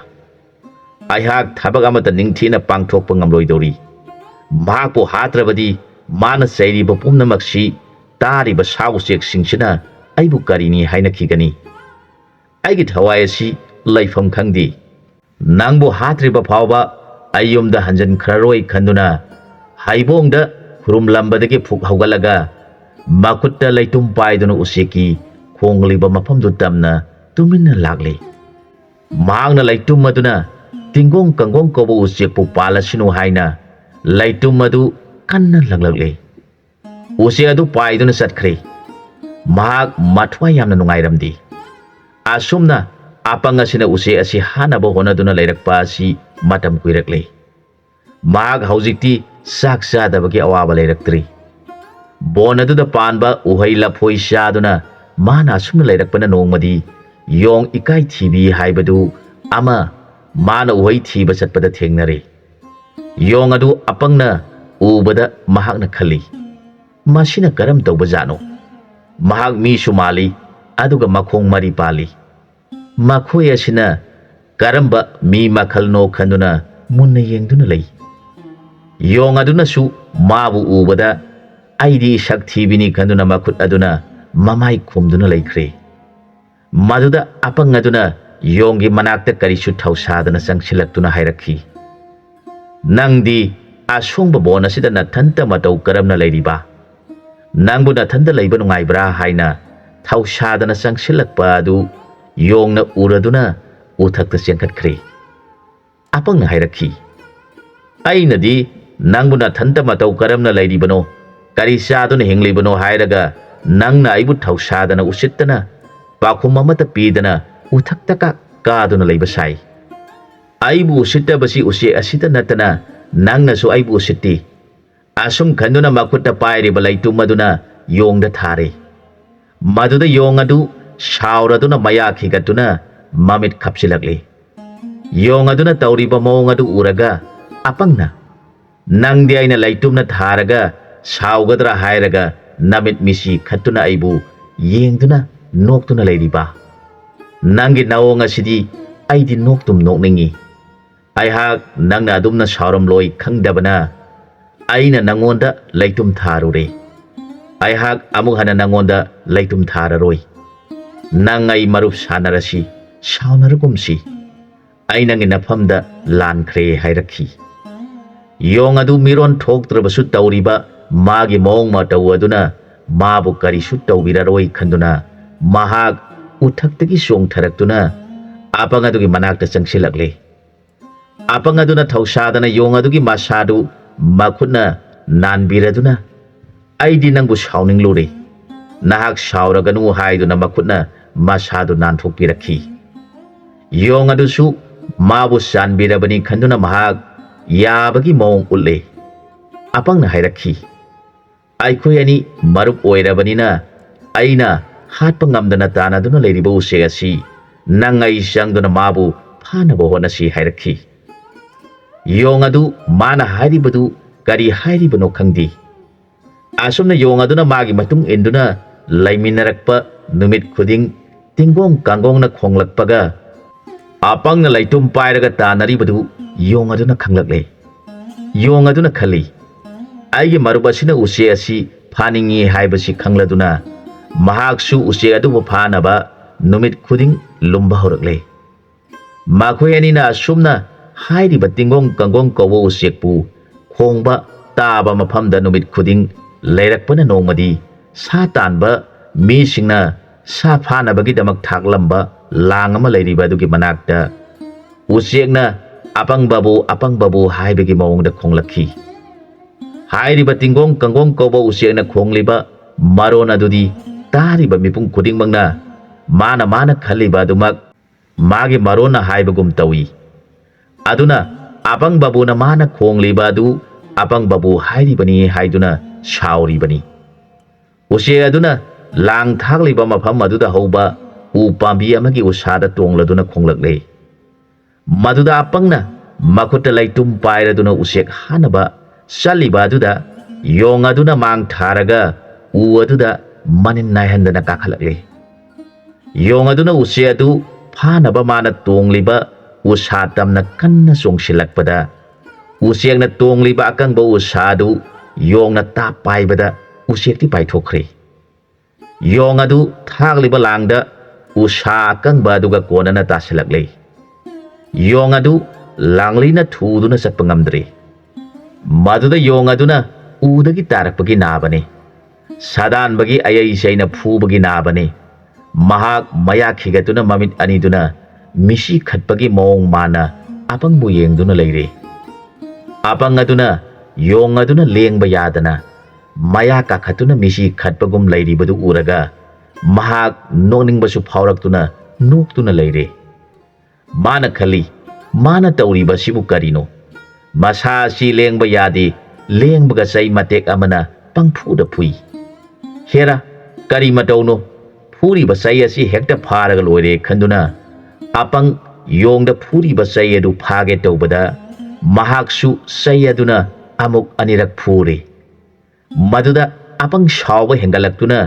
ꯑꯩꯍꯥꯛ ꯊꯕꯛ ꯑꯃꯠꯇ ꯅꯤꯡꯊꯤꯅ ꯄꯥꯡꯊꯣꯛꯄ ꯉꯝꯂꯣꯏꯗꯧꯔꯤ꯫ ꯃꯍꯥꯛꯄꯨ ꯍꯥꯠꯇ꯭ꯔꯕꯗꯤ ꯃꯥꯅ ꯆꯩꯔꯤꯕ ꯄꯨꯝꯅꯃꯛꯁꯤ ꯇꯥꯔꯤꯕ ꯁꯥ ꯎꯆꯦꯛꯁꯤꯡꯁꯤꯅ ꯑꯩꯕꯨ ꯀꯔꯤꯅꯤ ꯍꯥꯏꯅꯈꯤꯒꯅꯤ? ꯑꯩꯒꯤ ꯊꯋꯥꯏ ꯑꯁꯤ ꯂꯩꯐꯝ ꯈꯪꯗꯦ꯫ ꯅꯪꯕꯨ ꯍꯥꯠꯇ꯭ꯔꯤꯕ ꯐꯥꯎꯕ ꯑꯩ ꯌꯨꯝꯗ ꯍꯟꯖꯤꯟꯈ꯭ꯔꯔꯣꯏ ꯈꯟꯗꯨꯅ ꯍꯩꯕꯣꯡꯗ ꯈꯨꯔꯨꯝꯂꯝꯕꯗꯒꯤ ꯐꯨꯛ ꯍꯧꯒꯠꯂꯒ ꯃꯈꯨꯠꯇ ꯂꯩꯇꯨꯝ ꯄꯥꯏꯗꯨꯅ ꯎꯆꯦꯛꯀꯤ ꯈꯣꯡꯂꯤꯕ ꯃꯐꯝꯗꯨ ꯇꯝꯅ ꯇꯨꯃꯤꯟꯅ ꯂꯥꯛꯂꯤ꯫ ꯃꯍꯥꯛꯅ ꯂꯩꯇꯨꯝ ꯑꯗꯨꯅ ꯇꯤꯡꯒꯣꯡ ꯀꯪꯒꯣꯡ ꯀꯧꯕ ꯎꯆꯦꯛꯄꯨ ꯄꯥꯜꯂꯁꯤꯅꯨ ꯍꯥꯏꯅ ꯂꯩꯇꯨꯝ ꯑꯗꯨ ꯀꯟꯅ ꯂꯪꯂꯛꯂꯤ꯫ ꯎꯆꯦꯛ ꯑꯗꯨ ꯄꯥꯏꯗꯨꯅ ꯆꯠꯈ꯭ꯔꯦ꯫ ꯃꯍꯥꯛ ꯃꯊ꯭ꯋꯥꯏ ꯌꯥꯝꯅ ꯅꯨꯡꯉꯥꯏꯔꯝꯗꯦ꯫ ꯑꯁꯨꯝꯅ ꯑꯄꯪ ꯑꯁꯤꯅ ꯎꯆꯦꯛ ꯑꯁꯤ ꯍꯥꯠꯅꯕ ꯍꯣꯠꯅꯗꯨꯅ ꯂꯩꯔꯛꯄ ꯑꯁꯤ ꯃꯇꯝ ꯀꯨꯏꯔꯛꯂꯦ꯫ ꯃꯍꯥꯛ ꯍꯧꯖꯤꯛꯇꯤ ꯆꯥꯛ ꯆꯥꯗꯕꯒꯤ ꯑꯋꯥꯕ ꯂꯩꯔꯛꯇ꯭ꯔꯤ꯫ ꯕꯣꯟ ꯑꯗꯨꯗ ꯄꯥꯟꯕ ꯎꯍꯩ ꯂꯐꯣꯏ ꯆꯥꯗꯨꯅ ꯃꯥꯅ ꯑꯁꯨꯝꯅ ꯂꯩꯔꯛꯄꯅ ꯅꯣꯡꯃꯗꯤ ꯌꯣꯡ ꯏꯀꯥꯏ ꯊꯤꯕꯤ ꯍꯥꯏꯕꯗꯨ ꯑꯃ ꯃꯥꯅ ꯎꯍꯩ ꯊꯤꯕ ꯆꯠꯄꯗ ꯊꯦꯡꯅꯔꯦ꯫ ꯌꯣꯡ ꯑꯗꯨ ꯑꯄꯪꯅ ꯎꯕꯗ ꯃꯍꯥꯛꯅ ꯈꯜꯂꯤ, "ꯃꯁꯤꯅ ꯀꯔꯝ ꯇꯧꯕ ꯖꯥꯠꯅꯣ? ꯃꯍꯥꯛ ꯃꯤꯁꯨ ꯃꯥꯜꯂꯤ, ꯑꯗꯨꯒ ꯃꯈꯣꯡ ꯃꯔꯤ ꯄꯥꯜꯂꯤ꯫ ꯃꯈꯣꯏ ꯑꯁꯤꯅ ꯀꯔꯝꯕ ꯃꯤ ꯃꯈꯜꯅꯣ?" ꯈꯟꯗꯨꯅ ꯃꯨꯟꯅ ꯌꯦꯡꯗꯨꯅ ꯂꯩ꯫ ꯌꯣꯡ ꯑꯗꯨꯅꯁꯨ ꯃꯥꯕꯨ ꯎꯕꯗ, "ꯑꯩꯗꯤ ꯁꯛ ꯊꯤꯕꯤꯅꯤ" ꯈꯟꯗꯨꯅ ꯃꯈꯨꯠ ꯑꯗꯨꯅ ꯃꯃꯥꯏ ꯈꯨꯝꯗꯨꯅ ꯂꯩꯈ꯭ꯔꯦ꯫ ꯃꯗꯨꯗ ꯑꯄꯪ ꯑꯗꯨꯅ ꯌꯣꯡꯒꯤ ꯃꯅꯥꯛꯇ ꯀꯔꯤꯁꯨ ꯊꯧꯁꯥꯗꯅ ꯆꯪꯁꯤꯜꯂꯛꯇꯨꯅ ꯍꯥꯏꯔꯛꯈꯤ, "ꯅꯪꯗꯤ ꯑꯁꯣꯡꯕ ꯕꯣꯟ ꯑꯁꯤꯗ ꯅꯊꯟꯇ ꯃꯇꯧ ꯀꯔꯝꯅ ꯂꯩꯔꯤꯕ? ꯅꯪꯕꯨ ꯅꯊꯟꯇ ꯂꯩꯕ ꯅꯨꯡꯉꯥꯏꯕ꯭ꯔꯥ?" ꯍꯥꯏꯅ ꯊꯧꯁꯥꯗꯅ ꯆꯪꯁꯤꯜꯂꯛꯄ ꯑꯗꯨ ꯌꯣꯡꯅ ꯎꯔꯗꯨꯅ ꯎꯊꯛꯇ ꯆꯦꯟꯈꯠꯈ꯭ꯔꯦ꯫ ꯑꯄꯪꯅ ꯍꯥꯏꯔꯛꯈꯤ, "ꯑꯩꯅꯗꯤ ꯅꯪꯕꯨ ꯅꯊꯟꯇ ꯃꯇꯧ ꯀꯔꯝꯅ ꯂꯩꯔꯤꯕꯅꯣ, ꯀꯔꯤ ꯆꯥꯗꯨꯅ ꯍꯤꯡꯂꯤꯕꯅꯣ ꯍꯥꯏꯔꯒ ꯅꯪꯅ ꯑꯩꯕꯨ ꯊꯧꯁꯥꯗꯅ ꯎꯁꯤꯠꯇꯅ ꯄꯥꯎꯈꯨꯝ ꯑꯃꯠꯇ ꯄꯤꯗꯅ ꯎꯊꯛꯇ ꯀꯥ-, ꯀꯥꯗꯨꯅ ꯂꯩꯕ ꯁꯥꯏ꯫ ꯑꯩꯕꯨ ꯎꯁꯤꯠꯇꯕꯁꯤ ꯎꯆꯦꯛ ꯑꯁꯤꯇ ꯅꯠꯇꯅ ꯅꯪꯅꯁꯨ ꯑꯩꯕꯨ ꯎꯁꯤꯠꯇꯦ꯫" ꯑꯁꯨꯝ ꯈꯟꯗꯨꯅ ꯃꯈꯨꯠꯇ ꯄꯥꯏꯔꯤꯕ ꯂꯩꯇꯨꯝ ꯑꯗꯨꯅ ꯌꯣꯡꯗ ꯊꯥꯔꯦ꯫ ꯃꯗꯨꯗ ꯌꯣꯡ ꯑꯗꯨ ꯁꯥꯎꯔꯗꯨꯅ ꯃꯌꯥ ꯈꯤꯒꯠꯇꯨꯅ ꯃꯃꯤꯠ ꯈꯞꯆꯤꯜꯂꯛꯂꯤ꯫ ꯌꯣꯡ ꯑꯗꯨꯅ ꯇꯧꯔꯤꯕ ꯃꯑꯣꯡ ꯑꯗꯨ ꯎꯔꯒ ꯑꯄꯪꯅ, "ꯅꯪꯗꯤ ꯑꯩꯅ ꯂꯩꯇꯨꯝꯅ ꯊꯥꯔꯒ ꯁꯥꯎꯒꯗ꯭ꯔꯥ ꯍꯥꯏꯔꯒ ꯅꯃꯤꯠ ꯃꯤꯁꯤ ꯈꯠꯇꯨꯅ ꯑꯩꯕꯨ ꯌꯦꯡꯗꯨꯅ ꯅꯣꯛꯇꯨꯅ ꯂꯩꯔꯤꯕ? "ꯅꯪꯒꯤ ꯅꯑꯣꯡ ꯑꯁꯤꯗꯤ ꯑꯩꯗꯤ ꯅꯣꯛꯇꯨꯝ ꯅꯣꯛꯅꯤꯡꯏ꯫ ꯑꯩꯍꯥꯛ ꯅꯪꯅ ꯑꯗꯨꯝꯅ ꯁꯥꯎꯔꯝꯂꯣꯏ ꯈꯪꯗꯕꯅ ꯑꯩꯅ ꯅꯪꯉꯣꯟꯗ ꯂꯩꯇꯨꯝ ꯊꯥꯔꯨꯔꯦ꯫ ꯑꯩꯍꯥꯛ ꯑꯃꯨꯛ ꯍꯟꯅ ꯅꯪꯉꯣꯟꯗ ꯂꯩꯇꯨꯝ ꯊꯥꯔꯔꯣꯏ꯫ ꯅꯪ ꯑꯩ ꯃꯔꯨꯞ ꯁꯥꯟꯅꯔꯁꯤ, ꯁꯥꯎꯅꯔꯒꯨꯝꯁꯤ꯫ ꯑꯩ ꯅꯪꯒꯤ ꯅꯐꯝꯗ ꯂꯥꯟꯈ꯭ꯔꯦ" ꯍꯥꯏꯔꯛꯈꯤ꯫ ꯌꯣꯡ ꯑꯗꯨ ꯃꯤꯔꯣꯟ ꯊꯣꯛꯇ꯭ꯔꯕꯁꯨ ꯇꯧꯔꯤꯕ ꯃꯥꯒꯤ ꯃꯑꯣꯡ ꯃꯇꯧ ꯑꯗꯨꯅ ꯃꯥꯕꯨ ꯀꯔꯤꯁꯨ ꯇꯧꯕꯤꯔꯔꯣꯏ ꯈꯟꯗꯨꯅ ꯃꯍꯥꯛ ꯎꯊꯛꯇꯒꯤ ꯆꯣꯡꯊꯔꯛꯇꯨꯅ ꯑꯄꯪ ꯑꯗꯨꯒꯤ ꯃꯅꯥꯛꯇ ꯆꯪꯁꯤꯜꯂꯛꯂꯦ꯫ ꯑꯄꯪ ꯑꯗꯨꯅ ꯊꯧꯁꯥꯗꯅ ꯌꯣꯡ ꯑꯗꯨꯒꯤ ꯃꯁꯥꯗꯨ ꯃꯈꯨꯠꯅ ꯅꯥꯟꯕꯤꯔꯗꯨꯅ, "ꯑꯩꯗꯤ ꯅꯪꯕꯨ ꯁꯥꯎꯅꯤꯡꯂꯨꯔꯦ꯫ ꯅꯍꯥꯛ ꯁꯥꯎꯔꯒꯅꯨ" ꯍꯥꯏꯗꯨꯅ ꯃꯈꯨꯠꯅ ꯃꯁꯥꯗꯨ ꯅꯥꯟꯊꯣꯛꯄꯤꯔꯛꯈꯤ꯫ ꯌꯣꯡ ꯑꯗꯨꯁꯨ ꯃꯥꯕꯨ ꯆꯥꯟꯕꯤꯔꯕꯅꯤ ꯈꯟꯗꯨꯅ ꯃꯍꯥꯛ ꯌꯥꯕꯒꯤ ꯃꯑꯣꯡ ꯎꯠꯂꯦ꯫ ꯑꯄꯪꯅ ꯍꯥꯏꯔꯛꯈꯤ, "ꯑꯩꯈꯣꯏ ꯑꯅꯤ ꯃꯔꯨꯞ ꯑꯣꯏꯔꯕꯅꯤꯅ ꯑꯩꯅ ꯍꯥꯠꯄ ꯉꯝꯗꯅ ꯇꯥꯟꯅꯗꯨꯅ ꯂꯩꯔꯤꯕ ꯎꯆꯦꯛ ꯑꯁꯤ ꯅꯪ ꯑꯩ ꯆꯪꯗꯨꯅ ꯃꯥꯕꯨ ꯐꯥꯅꯕ ꯍꯣꯠꯅꯁꯤ" ꯍꯥꯏꯔꯛꯈꯤ꯫ ꯌꯣꯡ ꯑꯗꯨ ꯃꯥꯅ ꯍꯥꯏꯔꯤꯕꯗꯨ ꯀꯔꯤ ꯍꯥꯏꯔꯤꯕꯅꯣ ꯈꯪꯗꯦ꯫ ꯑꯁꯨꯝꯅ ꯌꯣꯡ ꯑꯗꯨꯅ ꯃꯥꯒꯤ ꯃꯇꯨꯡ ꯏꯟꯗꯨꯅ ꯂꯩꯃꯤꯟꯅꯔꯛꯄ ꯅꯨꯃꯤꯠ ꯈꯨꯗꯤꯡ ꯇꯤꯡꯒꯣꯡ ꯀꯥꯡꯒꯣꯡꯅ ꯈꯣꯡꯂꯛꯄꯒ ꯑꯄꯪꯅ ꯂꯩꯇꯨꯝ ꯄꯥꯏꯔꯒ ꯇꯥꯟꯅꯔꯤꯕꯗꯨ ꯌꯣꯡ ꯑꯗꯨꯅ ꯈꯪꯂꯛꯂꯦ꯫ ꯌꯣꯡ ꯑꯗꯨꯅ ꯈꯜꯂꯤ, "ꯑꯩꯒꯤ ꯃꯔꯨꯞ ꯑꯁꯤꯅ ꯎꯆꯦꯛ ꯑꯁꯤ ꯐꯥꯅꯤꯡꯏ ꯍꯥꯏꯕꯁꯤ ꯈꯪꯂꯗꯨꯅ ꯃꯍꯥꯛꯁꯨ ꯎꯆꯦꯛ ꯑꯗꯨꯕꯨ ꯐꯥꯅꯕ ꯅꯨꯃꯤꯠ ꯈꯨꯗꯤꯡ ꯂꯨꯝꯕ ꯍꯧꯔꯛꯂꯦ"꯫ ꯃꯈꯣꯏ ꯑꯅꯤꯅ ꯑꯁꯨꯝꯅ ꯍꯥꯏꯔꯤꯕ ꯇꯤꯡꯒꯣꯡ ꯀꯥꯡꯒꯣꯡ ꯀꯧꯕ ꯎꯆꯦꯛꯄꯨ ꯈꯣꯡꯕ ꯇꯥꯕ ꯃꯐꯝꯗ ꯅꯨꯃꯤꯠ ꯈꯨꯗꯤꯡ ꯂꯩꯔꯛꯄꯅ ꯅꯣꯡꯃꯗꯤ ꯁꯥ ꯇꯥꯟꯕ ꯃꯤꯁꯤꯡꯅ ꯁꯥ ꯐꯥꯅꯕꯒꯤꯗꯃꯛ ꯊꯥꯛꯂꯝꯕ ꯂꯥꯡ ꯑꯃ ꯂꯩꯔꯤꯕ ꯑꯗꯨꯒꯤ ꯃꯅꯥꯛꯇ ꯎꯆꯦꯛꯅ "ꯑꯄꯪꯕꯕꯨ, ꯑꯄꯪꯕꯕꯨ" ꯍꯥꯏꯕꯒꯤ ꯃꯑꯣꯡꯗ ꯈꯣꯡꯂꯛꯈꯤ꯫ ꯍꯥꯏꯔꯤꯕ ꯇꯤꯡꯒꯣꯡ ꯀꯥꯡꯒꯣꯡ ꯀꯧꯕ ꯎꯆꯦꯛꯅ ꯈꯣꯡꯂꯤꯕ ꯃꯔꯣꯟ ꯑꯗꯨꯗꯤ ꯇꯥꯔꯤꯕ ꯃꯤꯄꯨꯝ ꯈꯨꯗꯤꯡꯃꯛꯅ ꯃꯥꯅ ꯃꯥꯅ ꯈꯜꯂꯤꯕ ꯑꯗꯨꯃꯛ ꯃꯥꯒꯤ ꯃꯔꯣꯟꯅ ꯍꯥꯏꯕꯒꯨꯝ ꯇꯧꯏ꯫ ꯑꯗꯨꯅ ꯑꯄꯪꯕꯕꯨꯅ ꯃꯥꯅ ꯈꯣꯡꯂꯤꯕ ꯑꯗꯨ ꯑꯄꯪꯕꯕꯨ ꯍꯥꯏꯔꯤꯕꯅꯤ ꯍꯥꯏꯗꯨꯅ ꯁꯥꯎꯔꯤꯕꯅꯤ꯫ ꯎꯆꯦꯛ ꯑꯗꯨꯅ ꯂꯥꯡ ꯊꯥꯛꯂꯤꯕ ꯃꯐꯝ ꯑꯗꯨꯗ ꯍꯧꯕ ꯎ ꯄꯥꯝꯕꯤ ꯑꯃꯒꯤ ꯎꯁꯥꯗ ꯇꯣꯡꯂꯗꯨꯅ ꯈꯣꯡꯂꯛꯂꯦ꯫ ꯃꯗꯨꯗ ꯑꯄꯪꯅ ꯃꯈꯨꯠꯇ ꯂꯩꯇꯨꯝ ꯄꯥꯏꯔꯗꯨꯅ ꯎꯆꯦꯛ ꯍꯥꯠꯅꯕ ꯆꯠꯂꯤꯕ ꯑꯗꯨꯗ ꯌꯣꯡ ꯑꯗꯨꯅ ꯃꯥꯡ ꯊꯥꯔꯒ ꯎ ꯑꯗꯨꯗ ꯃꯅꯤꯟ ꯅꯥꯏꯍꯟꯗꯅ ꯀꯥꯈꯠꯂꯛꯂꯦ꯫ ꯌꯣꯡ ꯑꯗꯨꯅ ꯎꯆꯦꯛ ꯑꯗꯨ ꯐꯥꯅꯕ ꯃꯥꯅ ꯇꯣꯡꯂꯤꯕ ꯎꯁꯥ ꯇꯝꯅ ꯀꯟꯅ ꯆꯣꯡꯁꯤꯜꯂꯛꯄꯗ, ꯎꯆꯦꯛꯅ ꯇꯣꯡꯂꯤꯕ ꯑꯀꯪꯕ ꯎꯁꯥ ꯑꯗꯨ ꯌꯣꯡꯅ ꯇꯥꯞ ꯄꯥꯏꯕꯗ ꯎꯆꯦꯛꯇꯤ ꯄꯥꯏꯊꯣꯛꯈ꯭ꯔꯦ꯫ ꯌꯣꯡ ꯑꯗꯨ ꯊꯥꯛꯂꯤꯕ ꯂꯥꯡꯗ ꯎꯁꯥ ꯑꯀꯪꯕ ꯑꯗꯨꯒ ꯀꯣꯟꯅꯅ ꯇꯥꯁꯤꯜꯂꯛꯂꯦ꯫ ꯌꯣꯡ ꯑꯗꯨ ꯂꯥꯡꯂꯤꯅ ꯊꯨꯗꯨꯅ ꯆꯠꯄ ꯉꯝꯗ꯭ꯔꯦ꯫ ꯃꯗꯨꯗ ꯌꯣꯡ ꯑꯗꯨꯅ ꯎꯗꯒꯤ ꯇꯥꯔꯛꯄꯒꯤ ꯅꯥꯕꯅꯤ꯫ ꯁꯥꯗꯥꯟꯕꯒꯤ ꯑꯌꯩ ꯆꯩꯅ ꯐꯨꯕꯒꯤ ꯅꯥꯕꯅꯤ꯫ ꯃꯍꯥꯛ ꯃꯌꯥ ꯈꯤꯒꯠꯇꯨꯅ ꯃꯃꯤꯠ ꯑꯅꯤꯗꯨꯅ ꯃꯤꯁꯤ ꯈꯠꯄꯒꯤ ꯃꯑꯣꯡ ꯃꯥꯟꯅ ꯑꯄꯪꯕꯨ ꯌꯦꯡꯗꯨꯅ ꯂꯩꯔꯦ꯫ ꯑꯄꯪ ꯑꯗꯨꯅ ꯌꯣꯡ ꯑꯗꯨꯅ ꯂꯦꯡꯕ ꯌꯥꯗꯅ ꯃꯌꯥ ꯀꯥꯈꯠꯇꯨꯅ ꯃꯤꯁꯤ ꯈꯠꯄꯒꯨꯝ ꯂꯩꯔꯤꯕꯗꯨ ꯎꯔꯒ ꯃꯍꯥꯛ ꯅꯣꯛꯅꯤꯡꯕꯁꯨ ꯐꯥꯎꯔꯛꯇꯨꯅ ꯅꯣꯛꯇꯨꯅ ꯂꯩꯔꯦ꯫ ꯃꯥꯅ ꯈꯜꯂꯤ, "ꯃꯥꯅ ꯇꯧꯔꯤꯕꯁꯤꯕꯨ ꯀꯔꯤꯅꯣ? ꯃꯁꯥ ꯑꯁꯤ ꯂꯦꯡꯕ ꯌꯥꯗꯦ, ꯂꯦꯡꯕꯒ ꯆꯩ ꯃꯇꯦꯛ ꯑꯃꯅ ꯄꯪꯐꯨꯗ ꯐꯨꯏ꯫ ꯍꯦꯔꯥ, ꯀꯔꯤ ꯃꯇꯧꯅꯣ? ꯐꯨꯔꯤꯕ ꯆꯩ ꯑꯁꯤ ꯍꯦꯛꯇ ꯐꯥꯔꯒ ꯂꯣꯏꯔꯦ" ꯈꯟꯗꯨꯅ ꯑꯄꯪ ꯌꯣꯡꯗ ꯐꯨꯔꯤꯕ ꯆꯩ ꯑꯗꯨ ꯐꯥꯒꯦ ꯇꯧꯕꯗ ꯃꯍꯥꯛꯁꯨ ꯆꯩ ꯑꯗꯨꯅ ꯑꯃꯨꯛ ꯑꯅꯤꯔꯛ ꯐꯨꯔꯦ꯫ ꯃꯗꯨꯗ ꯑꯄꯪ ꯁꯥꯎꯕ ꯍꯦꯟꯒꯠꯂꯛꯇꯨꯅ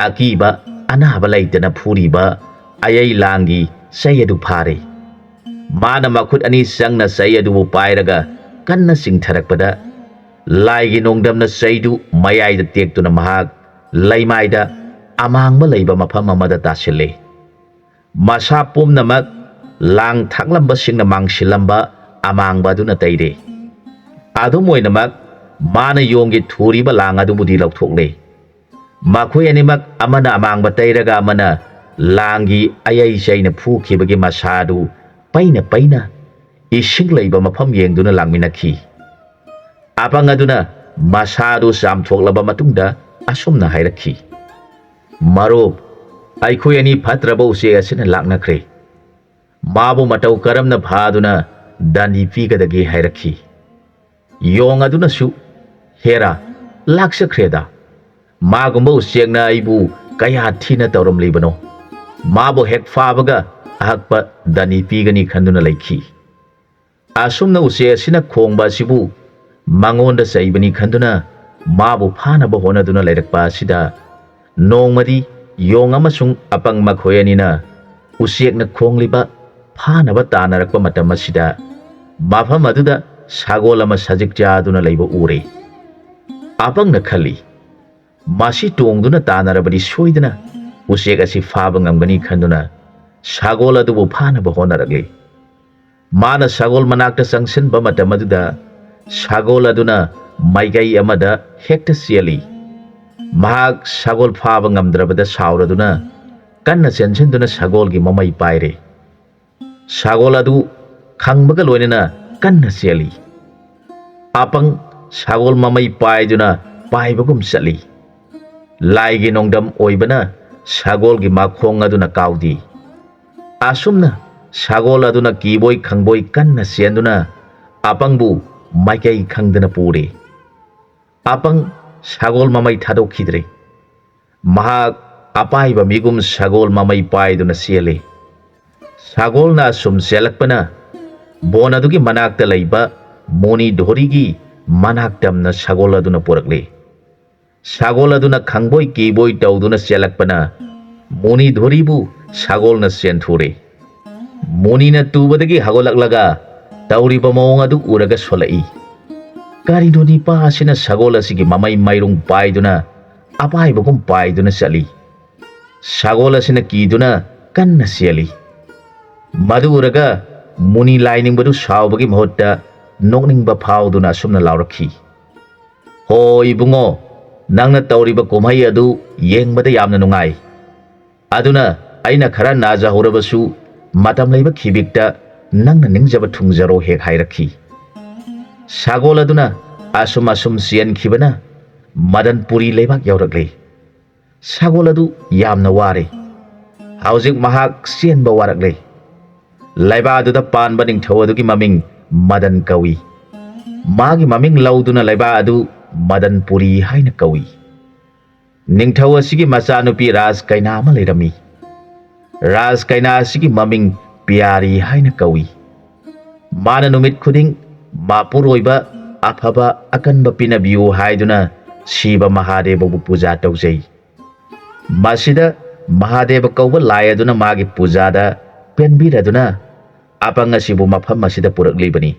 ꯑꯀꯤꯕ ꯑꯅꯥꯕ ꯂꯩꯇꯅ ꯐꯨꯔꯤꯕ ꯑꯌꯩ ꯂꯥꯡꯒꯤ ꯆꯩ ꯑꯗꯨ ꯐꯥꯔꯦ꯫ ꯃꯥꯅ ꯃꯈꯨꯠ ꯑꯅꯤ ꯆꯪꯅ ꯆꯩ ꯑꯗꯨꯕꯨ ꯄꯥꯏꯔꯒ ꯀꯟꯅ ꯆꯤꯡꯊꯔꯛꯄꯗ ꯂꯥꯏꯒꯤ ꯅꯣꯡꯗꯝꯅ ꯆꯩꯗꯨ ꯃꯌꯥꯏꯗ ꯇꯦꯛꯇꯨꯅ ꯃꯍꯥꯛ ꯂꯩꯃꯥꯏꯗ ꯑꯃꯥꯡꯕ ꯂꯩꯕ ꯃꯐꯝ ꯑꯃꯗ ꯇꯥꯁꯤꯜꯂꯦ꯫ ꯃꯁꯥ ꯄꯨꯝꯅꯃꯛ ꯂꯥꯡ ꯊꯥꯛꯂꯝꯕꯁꯤꯡꯅ ꯃꯥꯡꯁꯤꯜꯂꯝꯕ ꯑꯃꯥꯡꯕ ꯑꯗꯨꯅ ꯇꯩꯔꯦ꯫ ꯑꯗꯨꯝ ꯑꯣꯏꯅꯃꯛ, ꯃꯥꯅ ꯌꯣꯡꯒꯤ ꯊꯨꯔꯤꯕ ꯂꯥꯡ ꯑꯗꯨꯕꯨꯗꯤ ꯂꯧꯊꯣꯛꯂꯦ꯫ ꯃꯈꯣꯏ ꯑꯅꯤꯃꯛ ꯑꯃꯅ ꯑꯃꯥꯡꯕ ꯇꯩꯔꯒ ꯑꯃꯅ ꯂꯥꯡꯒꯤ ꯑꯌꯩ ꯆꯩꯅ ꯐꯨꯈꯤꯕꯒꯤ ꯃꯁꯥ ꯑꯗꯨ ꯄꯩꯅ ꯄꯩꯅ ꯏꯁꯤꯡ ꯂꯩꯕ ꯃꯐꯝ ꯌꯦꯡꯗꯨꯅ ꯂꯥꯡꯃꯤꯟꯅꯈꯤ꯫ ꯑꯄꯪ ꯑꯗꯨꯅ ꯃꯁꯥ ꯑꯗꯨ ꯆꯥꯝꯊꯣꯛꯂꯕ ꯃꯇꯨꯡꯗ ꯑꯁꯨꯝꯅ ꯍꯥꯏꯔꯛꯈꯤ, "ꯃꯔꯨꯞ, ꯑꯩꯈꯣꯏ ꯑꯅꯤ ꯐꯠꯇ꯭ꯔꯕ ꯎꯆꯦꯛ ꯑꯁꯤꯅ ꯂꯥꯛꯅꯈ꯭ꯔꯦ꯫ ꯃꯥꯕꯨ ꯃꯇꯧ ꯀꯔꯝꯅ ꯐꯥꯗꯨꯅ ꯗꯟꯗꯤ ꯄꯤꯒꯗꯒꯦ?" ꯍꯥꯏꯔꯛꯈꯤ꯫ ꯌꯣꯡ ꯑꯗꯨꯅꯁꯨ, "ꯍꯦꯔꯥ, ꯂꯥꯛꯆꯈ꯭ꯔꯦꯗ꯫ ꯃꯥꯒꯨꯝꯕ ꯎꯆꯦꯛꯅ ꯑꯩꯕꯨ ꯀꯌꯥ ꯊꯤꯅ ꯇꯧꯔꯝꯂꯤꯕꯅꯣ꯫ ꯃꯥꯕꯨ ꯍꯦꯛ ꯐꯥꯕꯒ ꯑꯍꯛꯄ ꯗꯟꯗꯤ ꯄꯤꯒꯅꯤ" ꯈꯟꯗꯨꯅ ꯂꯩꯈꯤ꯫ ꯑꯁꯨꯝꯅ ꯎꯆꯦꯛ ꯑꯁꯤꯅ ꯈꯣꯡꯕ ꯑꯁꯤꯕꯨ ꯃꯉꯣꯟꯗ ꯆꯩꯕꯅꯤ ꯈꯟꯗꯨꯅ ꯃꯥꯕꯨ ꯐꯥꯅꯕ ꯍꯣꯠꯅꯗꯨꯅ ꯂꯩꯔꯛꯄ ꯑꯁꯤꯗ ꯅꯣꯡꯃꯗꯤ ꯌꯣꯡ ꯑꯃꯁꯨꯡ ꯑꯄꯪ ꯃꯈꯣꯏ ꯑꯅꯤꯅ ꯎꯆꯦꯛꯅ ꯈꯣꯡꯂꯤꯕ ꯐꯥꯅꯕ ꯇꯥꯟꯅꯔꯛꯄ ꯃꯇꯝ ꯑꯁꯤꯗ, ꯃꯐꯝ ꯑꯗꯨꯗ ꯁꯒꯣꯜ ꯑꯃ ꯁꯖꯤꯛ ꯆꯥꯗꯨꯅ ꯂꯩꯕ ꯎꯔꯦ꯫ ꯑꯄꯪꯅ ꯈꯜꯂꯤ, "ꯃꯁꯤ ꯇꯣꯡꯗꯨꯅ ꯇꯥꯟꯅꯔꯕꯗꯤ ꯁꯣꯏꯗꯅ ꯎꯆꯦꯛ ꯑꯁꯤ ꯐꯥꯕ ꯉꯝꯒꯅꯤ" ꯈꯟꯗꯨꯅ ꯁꯒꯣꯜ ꯑꯗꯨꯕꯨ ꯐꯥꯅꯕ ꯍꯣꯠꯅꯔꯛꯂꯤ꯫ ꯃꯥꯅ ꯁꯒꯣꯜ ꯃꯅꯥꯛꯇ ꯆꯪꯁꯤꯟꯕ ꯃꯇꯝ ꯑꯗꯨꯗ, ꯁꯒꯣꯜ ꯑꯗꯨꯅ ꯃꯥꯏꯀꯩ ꯑꯃꯗ ꯍꯦꯛꯇ ꯆꯦꯜꯂꯤ꯫ ꯃꯍꯥꯛ ꯁꯒꯣꯜ ꯐꯥꯕ ꯉꯝꯗ꯭ꯔꯕꯗ ꯁꯥꯎꯔꯗꯨꯅ, ꯀꯟꯅ ꯆꯦꯟꯁꯤꯟꯗꯨꯅ ꯁꯒꯣꯜꯒꯤ ꯃꯃꯩ ꯄꯥꯏꯔꯦ꯫ ꯁꯒꯣꯜ ꯑꯗꯨ ꯈꯪꯕꯒ ꯂꯣꯏꯅꯅ ꯀꯟꯅ ꯆꯦꯜꯂꯤ꯫ ꯑꯄꯪ ꯁꯒꯣꯜ ꯃꯃꯩ ꯄꯥꯏꯗꯨꯅ ꯄꯥꯏꯕꯒꯨꯝ ꯆꯠꯂꯤ꯫ ꯂꯥꯏꯒꯤ ꯅꯣꯡꯗꯝ ꯑꯣꯏꯕꯅ ꯁꯒꯣꯜꯒꯤ ꯃꯈꯣꯡ ꯑꯗꯨꯅ ꯀꯥꯎꯗꯦ꯫ ꯑꯁꯨꯝꯅ ꯁꯒꯣꯜ ꯑꯗꯨꯅ ꯀꯤꯕꯣꯏ ꯈꯪꯕꯣꯏ ꯀꯟꯅ ꯆꯦꯟꯗꯨꯅ ꯑꯄꯪꯕꯨ ꯃꯥꯏꯀꯩ ꯈꯪꯗꯅ ꯄꯨꯔꯦ꯫ ꯑꯄꯪ ꯁꯒꯣꯜ ꯃꯃꯩ ꯊꯥꯗꯣꯛꯈꯤꯗ꯭ꯔꯦ꯫ ꯃꯍꯥꯛ ꯑꯄꯥꯏꯕ ꯃꯤꯒꯨꯝ ꯁꯒꯣꯜ ꯃꯃꯩ ꯄꯥꯏꯗꯨꯅ ꯆꯦꯜꯂꯤ꯫ ꯁꯒꯣꯜꯅ ꯑꯁꯨꯝ ꯆꯦꯜꯂꯛꯄꯅ ꯕꯣꯟ ꯑꯗꯨꯒꯤ ꯃꯅꯥꯛꯇ ꯂꯩꯕ ꯃꯣꯅꯤ ꯙꯣꯔꯤꯒꯤ ꯃꯅꯥꯛ ꯇꯝꯅ ꯁꯒꯣꯜ ꯑꯗꯨꯅ ꯄꯨꯔꯛꯂꯤ꯫ ꯁꯒꯣꯜ ꯑꯗꯨꯅ ꯈꯪꯕꯣꯏ ꯀꯤꯕꯣꯏ ꯇꯧꯗꯨꯅ ꯆꯦꯜꯂꯛꯄꯅ ꯃꯣꯅꯤ ꯙꯣꯔꯤꯕꯨ ꯁꯒꯣꯜꯅ ꯆꯦꯟꯊꯨꯔꯦ꯫ ꯃꯣꯅꯤꯅ ꯇꯨꯕꯗꯒꯤ ꯍꯧꯒꯠꯂꯛꯂꯒ ꯇꯧꯔꯤꯕ ꯃꯑꯣꯡ ꯑꯗꯨ ꯎꯔꯒ ꯁꯣꯜꯂꯛꯏ꯫ "ꯀꯔꯤꯅꯣ ꯅꯤꯄꯥ ꯑꯁꯤꯅ ꯁꯒꯣꯜ ꯑꯁꯤꯒꯤ ꯃꯃꯩ ꯃꯥꯏꯔꯨꯡ ꯄꯥꯏꯗꯨꯅ ꯑꯄꯥꯏꯕꯒꯨꯝ ꯄꯥꯏꯗꯨꯅ ꯆꯠꯂꯤ?" ꯁꯒꯣꯜ ꯑꯁꯤꯅ ꯀꯤꯗꯨꯅ ꯀꯟꯅ ꯆꯦꯜꯂꯤ꯫ ꯃꯗꯨ ꯎꯔꯒ ꯃꯨꯅꯤ ꯂꯥꯏꯅꯤꯡꯕꯗꯨ ꯁꯥꯎꯕꯒꯤ ꯃꯍꯨꯠꯇ ꯅꯣꯛꯅꯤꯡꯕ ꯐꯥꯎꯗꯨꯅ ꯑꯁꯨꯝꯅ ꯂꯥꯎꯔꯛꯈꯤ, "ꯍꯣ ꯏꯕꯨꯡꯉꯣ, ꯅꯪꯅ ꯇꯧꯔꯤꯕ ꯀꯨꯝꯍꯩ ꯑꯗꯨ ꯌꯦꯡꯕꯗ ꯌꯥꯝꯅ ꯅꯨꯡꯉꯥꯏ꯫ ꯑꯗꯨꯅ ꯑꯩꯅ ꯈꯔ ꯅꯥꯖꯍꯧꯔꯕꯁꯨ ꯃꯇꯝ ꯂꯩꯕ ꯈꯤꯕꯤꯛꯇ ꯅꯪꯅ ꯅꯤꯡꯖꯕ ꯊꯨꯡꯖꯔꯣ" ꯍꯦꯛ ꯍꯥꯏꯔꯛꯈꯤ꯫ ꯁꯒꯣꯜ ꯑꯗꯨꯅ ꯑꯁꯨꯝ ꯑꯁꯨꯝ ꯆꯦꯟꯈꯤꯕꯅ ꯃꯗꯟꯄꯨꯔꯤ ꯂꯩꯕꯥꯛ ꯌꯧꯔꯛꯂꯦ꯫ ꯁꯒꯣꯜ ꯑꯗꯨ ꯌꯥꯝꯅ ꯋꯥꯔꯦ꯫ ꯍꯧꯖꯤꯛ ꯃꯍꯥꯛ ꯆꯦꯟꯕ ꯋꯥꯔꯛꯂꯦ꯫ ꯂꯩꯕꯥꯛ ꯑꯗꯨꯗ ꯄꯥꯟꯕ ꯅꯤꯡꯊꯧ ꯑꯗꯨꯒꯤ ꯃꯃꯤꯡ ꯃꯗꯟ ꯀꯧꯏ꯫ ꯃꯥꯒꯤ ꯃꯃꯤꯡ ꯂꯧꯗꯨꯅ ꯂꯩꯕꯥꯛ ꯑꯗꯨ ꯃꯗꯟꯄꯨꯔꯤ ꯍꯥꯏꯅ ꯀꯧꯏ꯫ ꯅꯤꯡꯊꯧ ꯑꯁꯤꯒꯤ ꯃꯆꯥꯅꯨꯄꯤ ꯔꯥꯖ ꯀꯩꯅꯥ ꯑꯃ ꯂꯩꯔꯝꯃꯤ꯫ ꯔꯥꯖ ꯀꯩꯅꯥ ꯑꯁꯤꯒꯤ ꯃꯃꯤꯡ ꯄꯤꯌꯥꯔꯤ ꯍꯥꯏꯅ ꯀꯧꯏ꯫ ꯃꯥꯅ ꯅꯨꯃꯤꯠ ꯈꯨꯗꯤꯡ ꯃꯄꯨꯔꯣꯏꯕ ꯑꯐꯕ ꯑꯀꯟꯕ ꯄꯤꯅꯕꯤꯌꯨ ꯍꯥꯏꯗꯨꯅ ꯁꯤꯕ ꯃꯍꯥꯗꯦꯕꯕꯨ ꯄꯨꯖꯥ ꯇꯧꯖꯩ꯫ ꯃꯁꯤꯗ ꯃꯍꯥꯗꯦꯕ ꯀꯧꯕ ꯂꯥꯏ ꯑꯗꯨꯅ ꯃꯥꯒꯤ ꯄꯨꯖꯥꯗ ꯄꯦꯟꯕꯤꯔꯗꯨꯅ ꯑꯄꯪ ꯑꯁꯤꯕꯨ ꯃꯐꯝ ꯑꯁꯤꯗ ꯄꯨꯔꯛꯂꯤꯕꯅꯤ꯫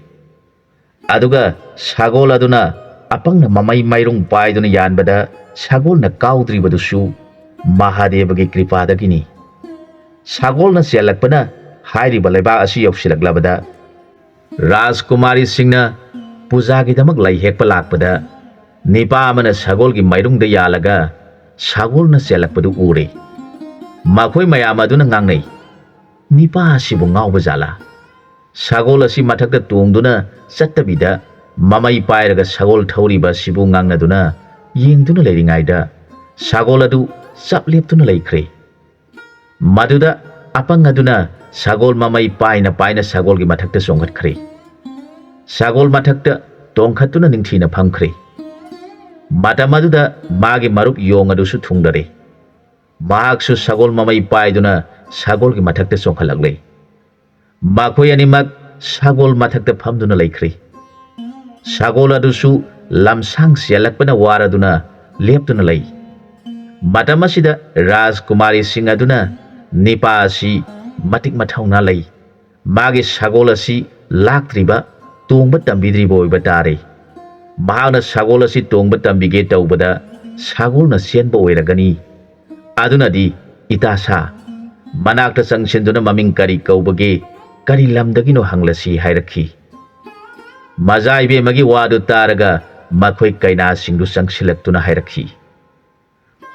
ꯑꯗꯨꯒ ꯁꯒꯣꯜ ꯑꯗꯨꯅ ꯑꯄꯪꯅ ꯃꯃꯩ ꯃꯥꯏꯔꯨꯡ ꯄꯥꯏꯗꯨꯅ ꯌꯥꯟꯕꯗ ꯁꯒꯣꯜꯅ ꯀꯥꯎꯗ꯭ꯔꯤꯕꯗꯨꯁꯨ ꯃꯍꯥꯗꯦꯕꯒꯤ ꯀ꯭ꯔꯤꯄꯥꯗꯒꯤꯅꯤ꯫ ꯁꯒꯣꯜꯅ ꯆꯦꯜꯂꯛꯄꯅ ꯍꯥꯏꯔꯤꯕ ꯂꯩꯕꯥꯛ ꯑꯁꯤ ꯌꯧꯁꯤꯜꯂꯛꯂꯕꯗ ꯔꯥꯖꯀꯨꯃꯥꯔꯤꯁꯤꯡꯅ ꯄꯨꯖꯥꯒꯤꯗꯃꯛ ꯂꯩ ꯍꯦꯛꯄ ꯂꯥꯛꯄꯗ ꯅꯤꯄꯥ ꯑꯃꯅ ꯁꯒꯣꯜꯒꯤ ꯃꯥꯏꯔꯨꯡꯗ ꯌꯥꯜꯂꯒ ꯁꯒꯣꯜꯅ ꯆꯦꯜꯂꯛꯄꯗꯨ ꯎꯔꯦ꯫ ꯃꯈꯣꯏ ꯃꯌꯥꯝ ꯑꯗꯨꯅ ꯉꯥꯡꯅꯩ, "ꯅꯤꯄꯥ ꯑꯁꯤꯕꯨ ꯉꯥꯎꯕ ꯖꯥꯠꯂꯥ? ꯁꯒꯣꯜ ꯑꯁꯤ ꯃꯊꯛꯇ ꯇꯣꯡꯗꯨꯅ ꯆꯠꯇꯕꯤꯗ ꯃꯃꯩ ꯄꯥꯏꯔꯒ ꯁꯒꯣꯜ ꯊꯧꯔꯤꯕ ꯑꯁꯤꯕꯨ ꯉꯥꯡꯅꯗꯨꯅ ꯌꯦꯡꯗꯨꯅ ꯂꯩꯔꯤꯉꯩꯗ ꯁꯒꯣꯜ ꯑꯗꯨ ꯆꯞ ꯂꯦꯞꯇꯨꯅ ꯂꯩꯈ꯭ꯔꯦ꯫" ꯃꯗꯨꯗ ꯑꯄꯪ ꯑꯗꯨꯅ ꯁꯒꯣꯜ ꯃꯃꯩ ꯄꯥꯏꯅ ꯄꯥꯏꯅ ꯁꯒꯣꯜꯒꯤ ꯃꯊꯛꯇ ꯆꯣꯡꯈꯠꯈ꯭ꯔꯦ꯫ ꯁꯒꯣꯜ ꯃꯊꯛꯇ ꯇꯣꯡꯈꯠꯇꯨꯅ ꯅꯤꯡꯊꯤꯅ ꯐꯝꯈ꯭ꯔꯦ꯫ ꯃꯇꯝ ꯑꯗꯨꯗ ꯃꯥꯒꯤ ꯃꯔꯨꯞ ꯌꯣꯡ ꯑꯗꯨꯁꯨ ꯊꯨꯡꯂꯔꯦ꯫ ꯃꯍꯥꯛꯁꯨ ꯁꯒꯣꯜ ꯃꯃꯩ ꯄꯥꯏꯗꯨꯅ ꯁꯒꯣꯜꯒꯤ ꯃꯊꯛꯇ ꯆꯣꯡꯈꯠꯂꯛꯂꯦ꯫ ꯃꯈꯣꯏ ꯑꯅꯤꯃꯛ ꯁꯒꯣꯜ ꯃꯊꯛꯇ ꯐꯝꯗꯨꯅ ꯂꯩꯈ꯭ꯔꯦ꯫ ꯁꯒꯣꯜ ꯑꯗꯨꯁꯨ ꯂꯝꯁꯥꯡ ꯆꯦꯜꯂꯛꯄꯅ ꯋꯥꯔꯗꯨꯅ ꯂꯦꯞꯇꯨꯅ ꯂꯩ꯫ ꯃꯇꯝ ꯑꯁꯤꯗ ꯔꯥꯖꯀꯨꯃꯥꯔꯤꯁꯤꯡ ꯑꯗꯨꯅ ꯅꯤꯄꯥ ꯑꯁꯤ ꯃꯇꯤꯛ ꯃꯊꯧꯅꯥ ꯂꯩ, ꯃꯥꯒꯤ ꯁꯒꯣꯜ ꯑꯁꯤ ꯂꯥꯛꯇ꯭ꯔꯤꯕ, ꯇꯣꯡꯕ ꯇꯝꯕꯤꯗ꯭ꯔꯤꯕ ꯑꯣꯏꯕ ꯇꯥꯔꯦ꯫ ꯃꯍꯥꯛꯅ ꯁꯒꯣꯜ ꯑꯁꯤ ꯇꯣꯡꯕ ꯇꯝꯕꯤꯒꯦ ꯇꯧꯕꯗ ꯁꯒꯣꯜꯅ ꯆꯦꯟꯕ ꯑꯣꯏꯔꯒꯅꯤ꯫ ꯑꯗꯨꯅꯗꯤ ꯏꯇꯥ ꯁꯥ, ꯃꯅꯥꯛꯇ ꯆꯪꯁꯤꯟꯗꯨꯅ ꯃꯃꯤꯡ ꯀꯔꯤ ꯀꯧꯕꯒꯦ, ꯀꯔꯤ ꯂꯝꯗꯒꯤꯅꯣ ꯍꯪꯂꯁꯤ ꯍꯥꯏꯔꯛꯈꯤ꯫ ꯃꯖꯥ ꯏꯕꯦꯝꯃꯒꯤ ꯋꯥꯗꯨ ꯇꯥꯔꯒ ꯃꯈꯣꯏ ꯀꯩꯅꯥꯁꯤꯡꯗꯨ ꯆꯪꯁꯤꯜꯂꯛꯇꯨꯅ ꯍꯥꯏꯔꯛꯈꯤ,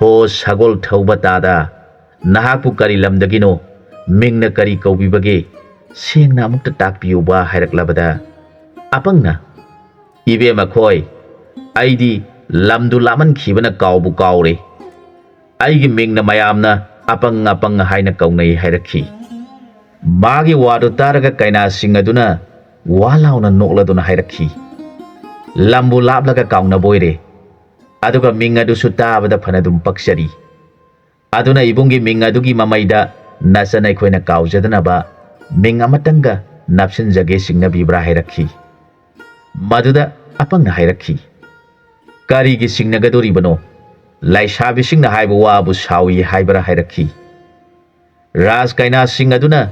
"ꯍꯣ ꯁꯒꯣꯜ ꯊꯧꯕ ꯇꯥꯗ, ꯅꯍꯥꯛꯄꯨ ꯀꯔꯤ ꯂꯝꯗꯒꯤꯅꯣ? ꯃꯤꯡꯅ ꯀꯔꯤ ꯀꯧꯕꯤꯕꯒꯦ? ꯁꯦꯡꯅ ꯑꯃꯨꯛꯇ ꯇꯥꯛꯄꯤꯌꯨꯕ" ꯍꯥꯏꯔꯛꯂꯕꯗ ꯑꯄꯪꯅ, "ꯏꯕꯦꯝꯃ ꯈꯣꯏ, ꯑꯩꯗꯤ ꯂꯝꯗꯨ ꯂꯥꯞꯃꯟꯈꯤꯕꯅ ꯀꯥꯎꯕꯨ ꯀꯥꯎꯔꯦ꯫ ꯑꯩꯒꯤ ꯃꯤꯡꯅ ꯃꯌꯥꯝꯅ ꯑꯄꯪ ꯑꯄꯪ ꯍꯥꯏꯅ ꯀꯧꯅꯩ" ꯍꯥꯏꯔꯛꯈꯤ꯫ ꯃꯥꯒꯤ ꯋꯥꯗꯨ ꯇꯥꯔꯒ ꯀꯩꯅꯥꯁꯤꯡ ꯑꯗꯨꯅ ꯋꯥ ꯂꯥꯎꯅ ꯅꯣꯛꯂꯗꯨꯅ ꯍꯥꯏꯔꯛꯈꯤ, "ꯂꯝꯕꯨ ꯂꯥꯞꯂꯒ ꯀꯥꯎꯅꯕ ꯑꯣꯏꯔꯦ, ꯑꯗꯨꯒ ꯃꯤꯡ ꯑꯗꯨꯁꯨ ꯇꯥꯕꯗ ꯐꯅꯗꯨꯝ ꯄꯛꯆꯔꯤ꯫ ꯑꯗꯨꯅ ꯏꯕꯨꯡꯒꯤ ꯃꯤꯡ ꯑꯗꯨꯒꯤ ꯃꯃꯩꯗ ꯅꯆꯟ ꯑꯩꯈꯣꯏꯅ ꯀꯥꯎꯖꯗꯅꯕ ꯃꯤꯡ ꯑꯃꯇꯪꯒ ꯅꯞꯁꯤꯟꯖꯒꯦ, ꯆꯤꯡꯅꯕꯤꯕ꯭ꯔꯥ?" ꯍꯥꯏꯔꯛꯈꯤ꯫ ꯃꯗꯨꯗ ꯑꯄꯪꯅ ꯍꯥꯏꯔꯛꯈꯤ, "ꯀꯔꯤꯒꯤ ꯆꯤꯡꯅꯒꯗꯣꯔꯤꯕꯅꯣ? ꯂꯩꯁꯥꯕꯤꯁꯤꯡꯅ ꯍꯥꯏꯕ ꯋꯥꯕꯨ ꯁꯥꯎꯏ ꯍꯥꯏꯕꯔꯥ ꯍꯥꯏꯔꯛꯈꯤ꯫ ꯔꯥꯖ ꯀꯩꯅꯥꯁꯤꯡ ꯑꯗꯨꯅ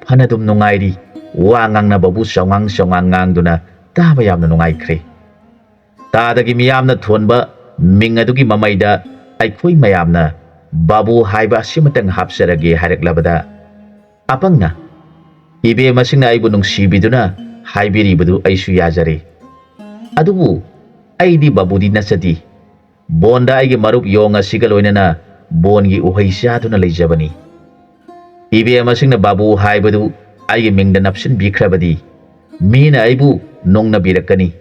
ꯐꯅꯗꯨꯝ ꯅꯨꯡꯉꯥꯏꯔꯤ, ꯋꯥ ꯉꯥꯡꯅꯕꯕꯨ ꯆꯥꯎꯉꯥꯡ ꯆꯥꯎꯉꯥꯡ ꯉꯥꯡꯗꯨꯅ ꯇꯥꯕ ꯌꯥꯝꯅ ꯅꯨꯡꯉꯥꯏꯈ꯭ꯔꯦ꯫ ꯇꯥꯗꯒꯤ ꯃꯤꯌꯥꯝꯅ ꯊꯣꯟꯕ ꯃꯤꯡ ꯑꯗꯨꯒꯤ ꯃꯃꯩꯗ ꯑꯩꯈꯣꯏ ꯃꯌꯥꯝꯅ "ꯕꯥꯕꯨ" ꯍꯥꯏꯕ ꯑꯁꯤꯃꯇꯪ ꯍꯥꯞꯆꯔꯒꯦ ꯍꯥꯏꯔꯛꯂꯕꯗ, ꯑꯄꯪꯅ, "ꯏꯕꯦꯝꯃꯁꯤꯡꯅ ꯑꯩꯕꯨ ꯅꯨꯡꯁꯤꯕꯤꯗꯨꯅ ꯍꯥꯏꯕꯤꯔꯤꯕꯗꯨ ꯑꯩꯁꯨ ꯌꯥꯖꯔꯦ꯫ ꯑꯗꯨꯕꯨ ꯑꯩꯗꯤ ꯕꯥꯕꯨꯗꯤ ꯅꯠꯆꯗꯦ꯫ ꯕꯣꯟꯗ ꯑꯩꯒꯤ ꯃꯔꯨꯞ ꯌꯣꯡ ꯑꯁꯤꯒ ꯂꯣꯏꯅꯅ ꯕꯣꯟꯒꯤ ꯎꯍꯩ ꯆꯥꯗꯨꯅ ꯂꯩꯖꯕꯅꯤ꯫ ꯏꯕꯦꯝꯃꯁꯤꯡꯅ ꯕꯥꯕꯨ ꯍꯥꯏꯕꯗꯨ ꯑꯩꯒꯤ ꯃꯤꯡꯗ ꯅꯞꯁꯤꯟꯕꯤꯈ꯭ꯔꯕꯗꯤ ꯃꯤꯅ ꯑꯩꯕꯨ ꯅꯣꯡꯅꯕꯤꯔꯛꯀꯅꯤ꯫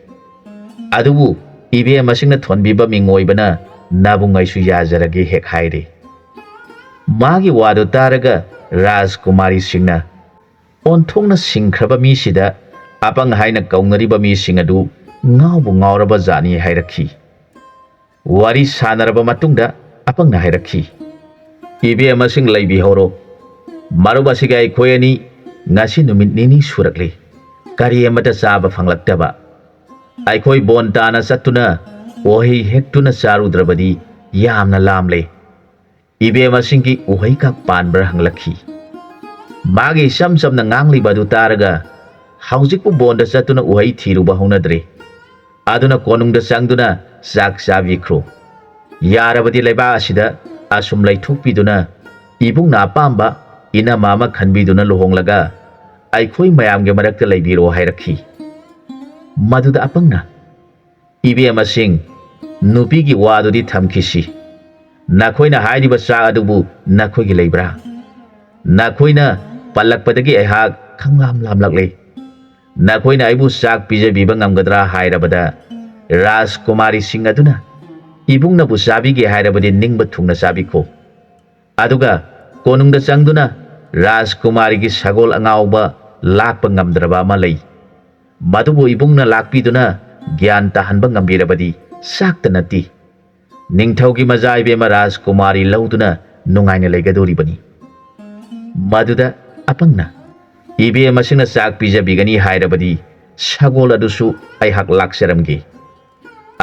ꯑꯗꯨꯕꯨ ꯏꯕꯦꯝꯃꯁꯤꯡꯅ ꯊꯣꯟꯕꯤꯕ ꯃꯤꯡ ꯑꯣꯏꯕꯅ ꯅꯥꯕꯨꯡ ꯑꯩꯁꯨ ꯌꯥꯖꯔꯒꯦ" ꯍꯦꯛ ꯍꯥꯏꯔꯦ꯫ ꯃꯥꯒꯤ ꯋꯥꯗꯨ ꯇꯥꯔꯒ ꯔꯥꯖꯀꯨꯃꯥꯔꯤꯁꯤꯡꯅ ꯑꯣꯟꯊꯣꯛꯅ ꯁꯤꯡꯈ꯭ꯔꯕ ꯃꯤꯁꯤꯗ ꯑꯄꯪ ꯍꯥꯏꯅ ꯀꯧꯅꯔꯤꯕ ꯃꯤꯁꯤꯡ ꯑꯗꯨ ꯉꯥꯎꯕꯨ ꯉꯥꯎꯔꯕ ꯖꯥꯠꯅꯤ ꯍꯥꯏꯔꯛꯈꯤ꯫ ꯋꯥꯔꯤ ꯁꯥꯟꯅꯔꯕ ꯃꯇꯨꯡꯗ ꯑꯄꯪꯅ ꯍꯥꯏꯔꯛꯈꯤ, "ꯏꯕꯦꯝꯃꯁꯤꯡ ꯂꯩꯕꯤꯍꯧꯔꯣ꯫ ꯃꯔꯨꯞ ꯑꯁꯤꯒ ꯑꯩꯈꯣꯏ ꯑꯅꯤ ꯉꯁꯤ ꯅꯨꯃꯤꯠ ꯅꯤꯅꯤ ꯁꯨꯔꯛꯂꯤ꯫ ꯀꯔꯤ ꯑꯃꯠꯇ ꯆꯥꯕ ꯐꯪꯂꯛꯇꯕ꯫ ꯑꯩꯈꯣꯏ ꯕꯣꯟ ꯇꯥꯅ ꯆꯠꯇꯨꯅ ꯎꯍꯩ ꯍꯦꯛꯇꯨꯅ ꯆꯥꯔꯨꯗ꯭ꯔꯕꯗꯤ ꯌꯥꯝꯅ ꯂꯥꯝꯂꯦ꯫ ꯏꯕꯦꯝꯃꯁꯤꯡꯒꯤ ꯎꯍꯩ ꯀꯥꯛ ꯄꯥꯟꯕ꯭ꯔꯥ?" ꯍꯪꯂꯛꯈꯤ꯫ ꯃꯥꯒꯤ ꯏꯆꯝ ꯆꯝꯅ ꯉꯥꯡꯂꯤꯕ ꯑꯗꯨ ꯇꯥꯔꯒ, "ꯍꯧꯖꯤꯛꯄꯨ ꯕꯣꯟꯗ ꯆꯠꯇꯨꯅ ꯎꯍꯩ ꯊꯤꯔꯨꯕ ꯍꯧꯅꯗ꯭ꯔꯦ꯫ ꯑꯗꯨꯅ ꯀꯣꯅꯨꯡꯗ ꯆꯪꯗꯨꯅ ꯆꯥꯛ ꯆꯥꯕꯤꯈ꯭ꯔꯣ꯫ ꯌꯥꯔꯕꯗꯤ ꯂꯩꯕꯥꯛ ꯑꯁꯤꯗ ꯑꯁꯨꯝ ꯂꯩꯊꯣꯛꯄꯤꯗꯨꯅ ꯏꯕꯨꯡꯅ ꯑꯄꯥꯝꯕ ꯏꯅꯝꯃ ꯑꯃ ꯈꯟꯕꯤꯗꯨꯅ ꯂꯨꯍꯣꯡꯂꯒ ꯑꯩꯈꯣꯏ ꯃꯌꯥꯝꯒꯤ ꯃꯔꯛꯇ ꯂꯩꯕꯤꯔꯣ" ꯍꯥꯏꯔꯛꯈꯤ꯫ ꯃꯗꯨꯗ ꯑꯄꯪꯅ, "ꯏꯕꯦꯝꯃꯁꯤꯡ, ꯅꯨꯄꯤꯒꯤ ꯋꯥꯗꯨꯗꯤ ꯊꯝꯈꯤꯁꯤ꯫ ꯅꯈꯣꯏꯅ ꯍꯥꯏꯔꯤꯕ ꯆꯥꯛ ꯑꯗꯨꯕꯨ ꯅꯈꯣꯏꯒꯤ ꯂꯩꯕ꯭ꯔꯥ? ꯅꯈꯣꯏꯅ ꯄꯜꯂꯛꯄꯗꯒꯤ ꯑꯩꯍꯥꯛ ꯈꯪꯂꯥꯝ ꯂꯥꯝꯂꯛꯂꯦ꯫ ꯅꯈꯣꯏꯅ ꯑꯩꯕꯨ ꯆꯥꯛ ꯄꯤꯖꯕꯤꯕ ꯉꯝꯒꯗ꯭ꯔꯥ?" ꯍꯥꯏꯔꯕꯗ, ꯔꯥꯖꯀꯨꯃꯥꯔꯤꯁꯤꯡ ꯑꯗꯨꯅ, "ꯏꯕꯨꯡꯅꯕꯨ ꯆꯥꯕꯤꯒꯦ ꯍꯥꯏꯔꯕꯗꯤ ꯅꯤꯡꯕ ꯊꯨꯡꯅ ꯆꯥꯕꯤꯈꯣ꯫ ꯑꯗꯨꯒ ꯀꯣꯅꯨꯡꯗ ꯆꯪꯗꯨꯅ ꯔꯥꯖꯀꯨꯃꯥꯔꯤꯒꯤ ꯁꯒꯣꯜ ꯑꯉꯥꯎꯕ ꯂꯥꯛꯄ ꯉꯝꯗ꯭ꯔꯕ ꯑꯃ ꯂꯩ꯫ ꯃꯗꯨꯕꯨ ꯏꯕꯨꯡꯅ ꯂꯥꯛꯄꯤꯗꯨꯅ ꯒ꯭ꯌꯥꯟ ꯇꯥꯍꯟꯕ ꯉꯝꯕꯤꯔꯕꯗꯤ ꯆꯥꯛꯇ ꯅꯠꯇꯦ, ꯅꯤꯡꯊꯧꯒꯤ ꯃꯆꯥ ꯏꯕꯦꯝꯃ ꯔꯥꯖꯀꯨꯃꯥꯔꯤ ꯂꯧꯗꯨꯅ ꯅꯨꯡꯉꯥꯏꯅ ꯂꯩꯒꯗꯧꯔꯤꯕꯅꯤ꯫" ꯃꯗꯨꯗ ꯑꯄꯪꯅ, "ꯏꯕꯦꯝꯃꯁꯤꯡꯅ ꯆꯥꯛ ꯄꯤꯖꯕꯤꯒꯅꯤ ꯍꯥꯏꯔꯕꯗꯤ ꯁꯒꯣꯜ ꯑꯗꯨꯁꯨ ꯑꯩꯍꯥꯛ ꯂꯥꯛꯆꯔꯝꯒꯦ꯫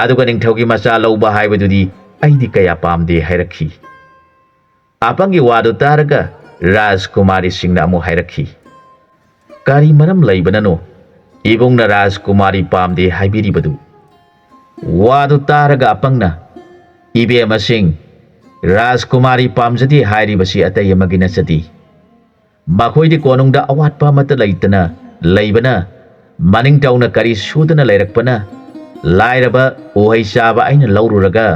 ꯑꯗꯨꯒ ꯅꯤꯡꯊꯧꯒꯤ ꯃꯆꯥ ꯂꯧꯕ ꯍꯥꯏꯕꯗꯨꯗꯤ ꯑꯩꯗꯤ ꯀꯌꯥ ꯄꯥꯝꯗꯦ" ꯍꯥꯏꯔꯛꯈꯤ꯫ ꯑꯄꯪꯒꯤ ꯋꯥꯗꯨ ꯇꯥꯔꯒ ꯔꯥꯖꯀꯨꯃꯥꯔꯤꯁꯤꯡꯅ ꯑꯃꯨꯛ ꯍꯥꯏꯔꯛꯈꯤ, "ꯀꯔꯤ ꯃꯔꯝ ꯂꯩꯕꯅꯅꯣ ꯏꯕꯨꯡꯅ ꯔꯥꯖꯀꯨꯃꯥꯔꯤ ꯄꯥꯝꯗꯦ ꯍꯥꯏꯕꯤꯔꯤꯕꯗꯨ?" ꯋꯥꯗꯨ ꯇꯥꯔꯒ ꯑꯄꯪꯅ, "ꯏꯕꯦꯝꯃꯁꯤꯡ, ꯔꯥꯖꯀꯨꯃꯥꯔꯤ ꯄꯥꯝꯖꯗꯦ ꯍꯥꯏꯔꯤꯕꯁꯤ ꯑꯇꯩ ꯑꯃꯒꯤ ꯅꯠꯆꯗꯦ꯫ ꯃꯈꯣꯏꯗꯤ ꯀꯣꯅꯨꯡꯗ ꯑꯋꯥꯠꯄ ꯑꯃꯠꯇ ꯂꯩꯇꯅ ꯂꯩꯕꯅ, ꯃꯅꯤꯡꯇꯧꯅ ꯀꯔꯤ ꯁꯨꯗꯅ ꯂꯩꯔꯛꯄꯅ, ꯂꯥꯏꯔꯕ ꯎꯍꯩ ꯆꯥꯕ ꯑꯩꯅ ꯂꯧꯔꯨꯔꯒ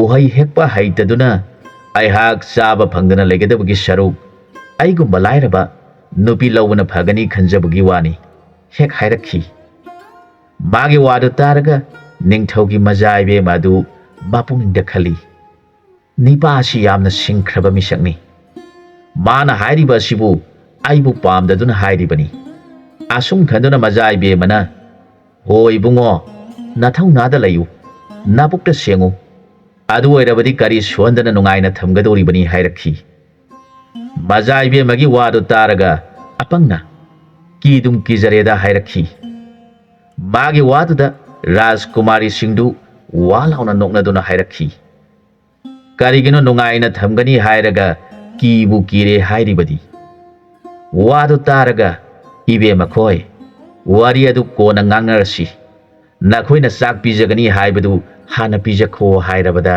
ꯎꯍꯩ ꯍꯦꯛꯄ ꯍꯩꯇꯗꯨꯅ ꯑꯩꯍꯥꯛ ꯆꯥꯕ ꯐꯪꯗꯅ ꯂꯩꯒꯗꯕꯒꯤ ꯁꯔꯨꯛ, ꯑꯩꯒꯨꯝꯕ ꯂꯥꯏꯔꯕ ꯅꯨꯄꯤ ꯂꯧꯕꯅ ꯐꯒꯅꯤ ꯈꯟꯖꯕꯒꯤ ꯋꯥꯅꯤ" ꯍꯦꯛ ꯍꯥꯏꯔꯛꯈꯤ꯫ ꯃꯥꯒꯤ ꯋꯥꯗꯨ ꯇꯥꯔꯒ ꯅꯤꯡꯊꯧꯒꯤ ꯃꯖꯥ ꯏꯕꯦꯝꯃ ꯑꯗꯨ ꯃꯄꯨꯛꯅꯤꯡꯗ ꯈꯜꯂꯤ, "ꯅꯤꯄꯥ ꯑꯁꯤ ꯌꯥꯝꯅ ꯁꯤꯡꯈ꯭ꯔꯕ ꯃꯤꯁꯛꯅꯤ꯫ ꯃꯥꯅ ꯍꯥꯏꯔꯤꯕ ꯑꯁꯤꯕꯨ ꯑꯩꯕꯨ ꯄꯥꯝꯗꯗꯨꯅ ꯍꯥꯏꯔꯤꯕꯅꯤ"꯫ ꯑꯁꯨꯝ ꯈꯟꯗꯨꯅ ꯃꯖꯥ ꯏꯕꯦꯝꯃꯅ, "ꯍꯣ ꯏꯕꯨꯡꯉꯣ, ꯅꯊꯧꯅꯥꯗ ꯂꯩꯌꯨ, ꯅꯕꯨꯛꯇ ꯁꯦꯡꯉꯨ, ꯑꯗꯨ ꯑꯣꯏꯔꯕꯗꯤ ꯀꯔꯤ ꯁꯣꯟꯗꯅ ꯅꯨꯡꯉꯥꯏꯅ ꯊꯝꯒꯗꯧꯔꯤꯕꯅꯤ" ꯍꯥꯏꯔꯛꯈꯤ꯫ ꯃꯖꯥ ꯏꯕꯦꯝꯃꯒꯤ ꯋꯥꯗꯨ ꯇꯥꯔꯒ ꯑꯄꯪꯅ, "ꯀꯤꯗꯨꯝ ꯀꯤꯖꯔꯦꯗ" ꯍꯥꯏꯔꯛꯈꯤ꯫ ꯃꯥꯒꯤ ꯋꯥꯗꯨꯗ ꯔꯥꯖꯀꯨꯃꯥꯔꯤꯁꯤꯡꯗꯨ ꯋꯥ ꯂꯥꯎꯅ ꯅꯣꯛꯅꯗꯨꯅ ꯍꯥꯏꯔꯛꯈꯤ, "ꯀꯔꯤꯒꯤꯅꯣ ꯅꯨꯡꯉꯥꯏꯅ ꯊꯝꯒꯅꯤ ꯍꯥꯏꯔꯒ ꯀꯤꯕꯨ ꯀꯤꯔꯦ ꯍꯥꯏꯔꯤꯕꯗꯤ?" ꯋꯥꯗꯨ ꯇꯥꯔꯒ, "ꯏꯕꯦꯝꯃ ꯈꯣꯏ, ꯋꯥꯔꯤ ꯑꯗꯨ ꯀꯣꯟꯅ ꯉꯥꯡꯅꯔꯁꯤ꯫ ꯅꯈꯣꯏꯅ ꯆꯥꯛ ꯄꯤꯖꯒꯅꯤ ꯍꯥꯏꯕꯗꯨ ꯍꯥꯟꯅ ꯄꯤꯖꯈꯣ" ꯍꯥꯏꯔꯕꯗ,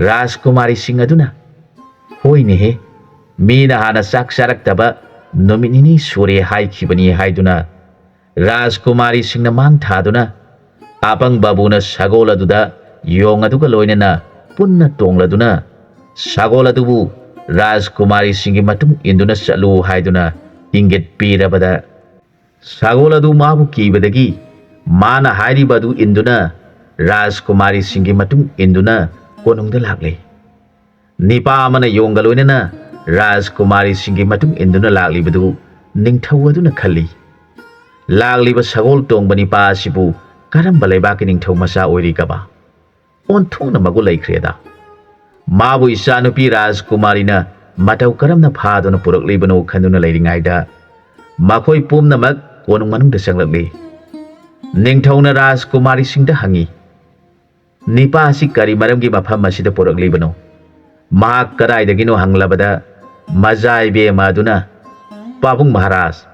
ꯔꯥꯖꯀꯨꯃꯥꯔꯤꯁꯤꯡ ꯑꯗꯨꯅ, "ꯍꯣꯏꯅꯦꯍꯦ, ꯃꯤꯅ ꯍꯥꯟꯅ ꯆꯥꯛ ꯆꯥꯔꯛꯇꯕ ꯅꯨꯃꯤꯠ ꯅꯤꯅꯤ ꯁꯨꯔꯦ" ꯍꯥꯏꯈꯤꯕꯅꯤ ꯍꯥꯏꯗꯨꯅ ꯔꯥꯖꯀꯨꯃꯥꯔꯤꯁꯤꯡꯅ ꯃꯥꯡ ꯊꯥꯗꯨꯅ ꯑꯄꯪ ꯕꯥꯕꯨꯅ ꯁꯒꯣꯜ ꯑꯗꯨꯗ ꯌꯣꯡ ꯑꯗꯨꯒ ꯂꯣꯏꯅꯅ ꯄꯨꯟꯅ ꯇꯣꯡꯂꯗꯨꯅ ꯁꯒꯣꯜ ꯑꯗꯨꯕꯨ ꯔꯥꯖꯀꯨꯃꯥꯔꯤꯁꯤꯡꯒꯤ ꯃꯇꯨꯡ ꯏꯟꯗꯨꯅ ꯆꯠꯂꯨ ꯍꯥꯏꯗꯨꯅ ꯏꯪꯒꯤꯠ ꯄꯤꯔꯕꯗ, ꯁꯒꯣꯜ ꯑꯗꯨ ꯃꯥꯕꯨ ꯀꯤꯕꯗꯒꯤ ꯃꯥꯅ ꯍꯥꯏꯔꯤꯕ ꯑꯗꯨ ꯏꯟꯗꯨꯅ ꯔꯥꯖꯀꯨꯃꯥꯔꯤꯁꯤꯡꯒꯤ ꯃꯇꯨꯡ ꯏꯟꯗꯨꯅ ꯀꯣꯅꯨꯡꯗ ꯂꯥꯛꯂꯦ꯫ ꯅꯤꯄꯥ ꯑꯃꯅ ꯌꯣꯡꯒ ꯂꯣꯏꯅꯅ ꯔꯥꯖꯀꯨꯃꯥꯔꯤꯁꯤꯡꯒꯤ ꯃꯇꯨꯡ ꯏꯟꯗꯨꯅ ꯂꯥꯛꯂꯤꯕꯗꯨ ꯅꯤꯡꯊꯧ ꯑꯗꯨꯅ ꯈꯜꯂꯤ, "ꯂꯥꯛꯂꯤꯕ ꯁꯒꯣꯜ ꯇꯣꯡꯕ ꯅꯤꯄꯥ ꯑꯁꯤꯕꯨ ꯀꯔꯝꯕ ꯂꯩꯕꯥꯛꯀꯤ ꯅꯤꯡꯊꯧ ꯃꯆꯥ ꯑꯣꯏꯔꯤꯒꯕ? ꯑꯣꯟꯊꯣꯛꯅ ꯃꯒꯨꯟ ꯂꯩꯈ꯭ꯔꯦꯗ꯫ ꯃꯥꯕꯨ ꯏꯆꯥꯅꯨꯄꯤ ꯔꯥꯖꯀꯨꯃꯥꯔꯤꯅ ꯃꯇꯧ ꯀꯔꯝꯅ ꯐꯥꯗꯨꯅ ꯄꯨꯔꯛꯂꯤꯕꯅꯣ?" ꯈꯟꯗꯨꯅ ꯂꯩꯔꯤꯉꯩꯗ ꯃꯈꯣꯏ ꯄꯨꯝꯅꯃꯛ ꯀꯣꯅꯨꯡ ꯃꯅꯨꯡꯗ ꯆꯪꯂꯛꯂꯤ꯫ ꯅꯤꯡꯊꯧꯅ ꯔꯥꯖꯀꯨꯃꯥꯔꯤꯁꯤꯡꯗ ꯍꯪꯉꯤ, "ꯅꯤꯄꯥ ꯑꯁꯤ ꯀꯔꯤ ꯃꯔꯝꯒꯤ ꯃꯐꯝ ꯑꯁꯤꯗ ꯄꯨꯔꯛꯂꯤꯕꯅꯣ? ꯃꯍꯥꯛ ꯀꯗꯥꯏꯗꯒꯤꯅꯣ?" ꯍꯪꯂꯕꯗ, ꯃꯖꯥ ꯏꯕꯦꯝꯃ ꯑꯗꯨꯅ, "ꯄꯥꯕꯨꯡ ꯃꯍꯥꯔꯥꯖ,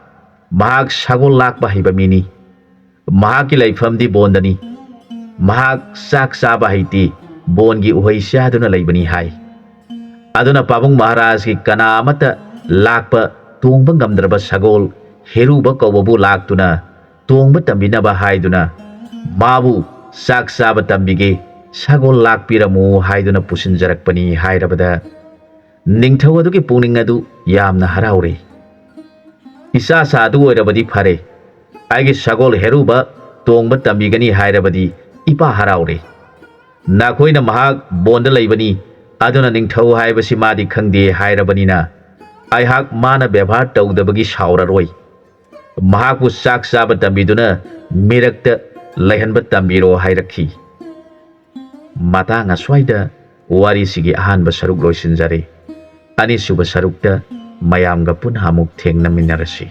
ꯃꯍꯥꯛ ꯁꯒꯣꯜ ꯂꯥꯛꯄ ꯍꯩꯕ ꯃꯤꯅꯤ꯫ ꯃꯍꯥꯛꯀꯤ ꯂꯩꯐꯝꯗꯤ ꯕꯣꯟꯗꯅꯤ꯫ ꯃꯍꯥꯛ ꯆꯥꯛ ꯆꯥꯕ ꯍꯩꯇꯦ, ꯕꯣꯟꯒꯤ ꯎꯍꯩ ꯆꯥꯗꯨꯅ ꯂꯩꯕꯅꯤ" ꯍꯥꯏ꯫ ꯑꯗꯨꯅ ꯄꯥꯕꯨꯡ ꯃꯍꯥꯔꯥꯖꯀꯤ ꯀꯅꯥ ꯑꯃꯠꯇ ꯂꯥꯛꯄ ꯇꯣꯡꯕ ꯉꯝꯗ꯭ꯔꯕ ꯁꯒꯣꯜ ꯍꯦꯔꯨꯕ ꯀꯧꯕꯕꯨ ꯂꯥꯛꯇꯨꯅ ꯇꯣꯡꯕ ꯇꯝꯕꯤꯅꯕ ꯍꯥꯏꯗꯨꯅ ꯃꯥꯕꯨ ꯆꯥꯛ ꯆꯥꯕ ꯇꯝꯕꯤꯒꯦ, ꯁꯒꯣꯜ ꯂꯥꯛꯄꯤꯔꯝꯃꯨ ꯍꯥꯏꯗꯨꯅ ꯄꯨꯁꯤꯟꯖꯔꯛꯄꯅꯤ ꯍꯥꯏꯔꯕꯗ, ꯅꯤꯡꯊꯧ ꯑꯗꯨꯒꯤ ꯄꯨꯛꯅꯤꯡ ꯑꯗꯨ ꯌꯥꯝꯅ ꯍꯔꯥꯎꯔꯦ꯫ "ꯏꯆꯥ ꯁꯥ ꯑꯗꯨ ꯑꯣꯏꯔꯕꯗꯤ ꯐꯔꯦ, ꯑꯩꯒꯤ ꯁꯒꯣꯜ ꯍꯦꯔꯨꯕ ꯇꯣꯡꯕ ꯇꯝꯕꯤꯒꯅꯤ ꯍꯥꯏꯔꯕꯗꯤ ꯏꯄꯥ ꯍꯔꯥꯎꯔꯦ꯫ ꯅꯈꯣꯏꯅ ꯃꯍꯥꯛ ꯕꯣꯟꯗ ꯂꯩꯕꯅꯤ, ꯑꯗꯨꯅ ꯅꯤꯡꯊꯧ ꯍꯥꯏꯕꯁꯤ ꯃꯥꯗꯤ ꯈꯪꯗꯦ ꯍꯥꯏꯔꯕꯅꯤꯅ, ꯑꯩꯍꯥꯛ ꯃꯥꯅ ꯕꯦꯕꯥꯔ ꯇꯧꯗꯕꯒꯤ ꯁꯥꯎꯔꯔꯣꯏ꯫ ꯃꯍꯥꯛꯄꯨ ꯆꯥꯛ ꯆꯥꯕ ꯇꯝꯕꯤꯗꯨꯅ ꯃꯤꯔꯛꯇ ꯂꯩꯍꯟꯕ ꯇꯝꯕꯤꯔꯣ" ꯍꯥꯏꯔꯛꯈꯤ꯫ ꯃꯇꯥꯡ ꯑꯁ꯭ꯋꯥꯏꯗ ꯋꯥꯔꯤꯁꯤꯒꯤ ꯑꯍꯥꯟꯕ ꯁꯔꯨꯛ ꯂꯣꯏꯁꯤꯟꯖꯔꯦ꯫ ꯑꯅꯤꯁꯨꯕ ꯁꯔꯨꯛꯇ ꯃꯌꯥꯝꯒ ꯄꯨꯟꯅ ꯑꯃꯨꯛ ꯊꯦꯡꯅꯃꯤꯟꯅꯔꯁꯤ꯫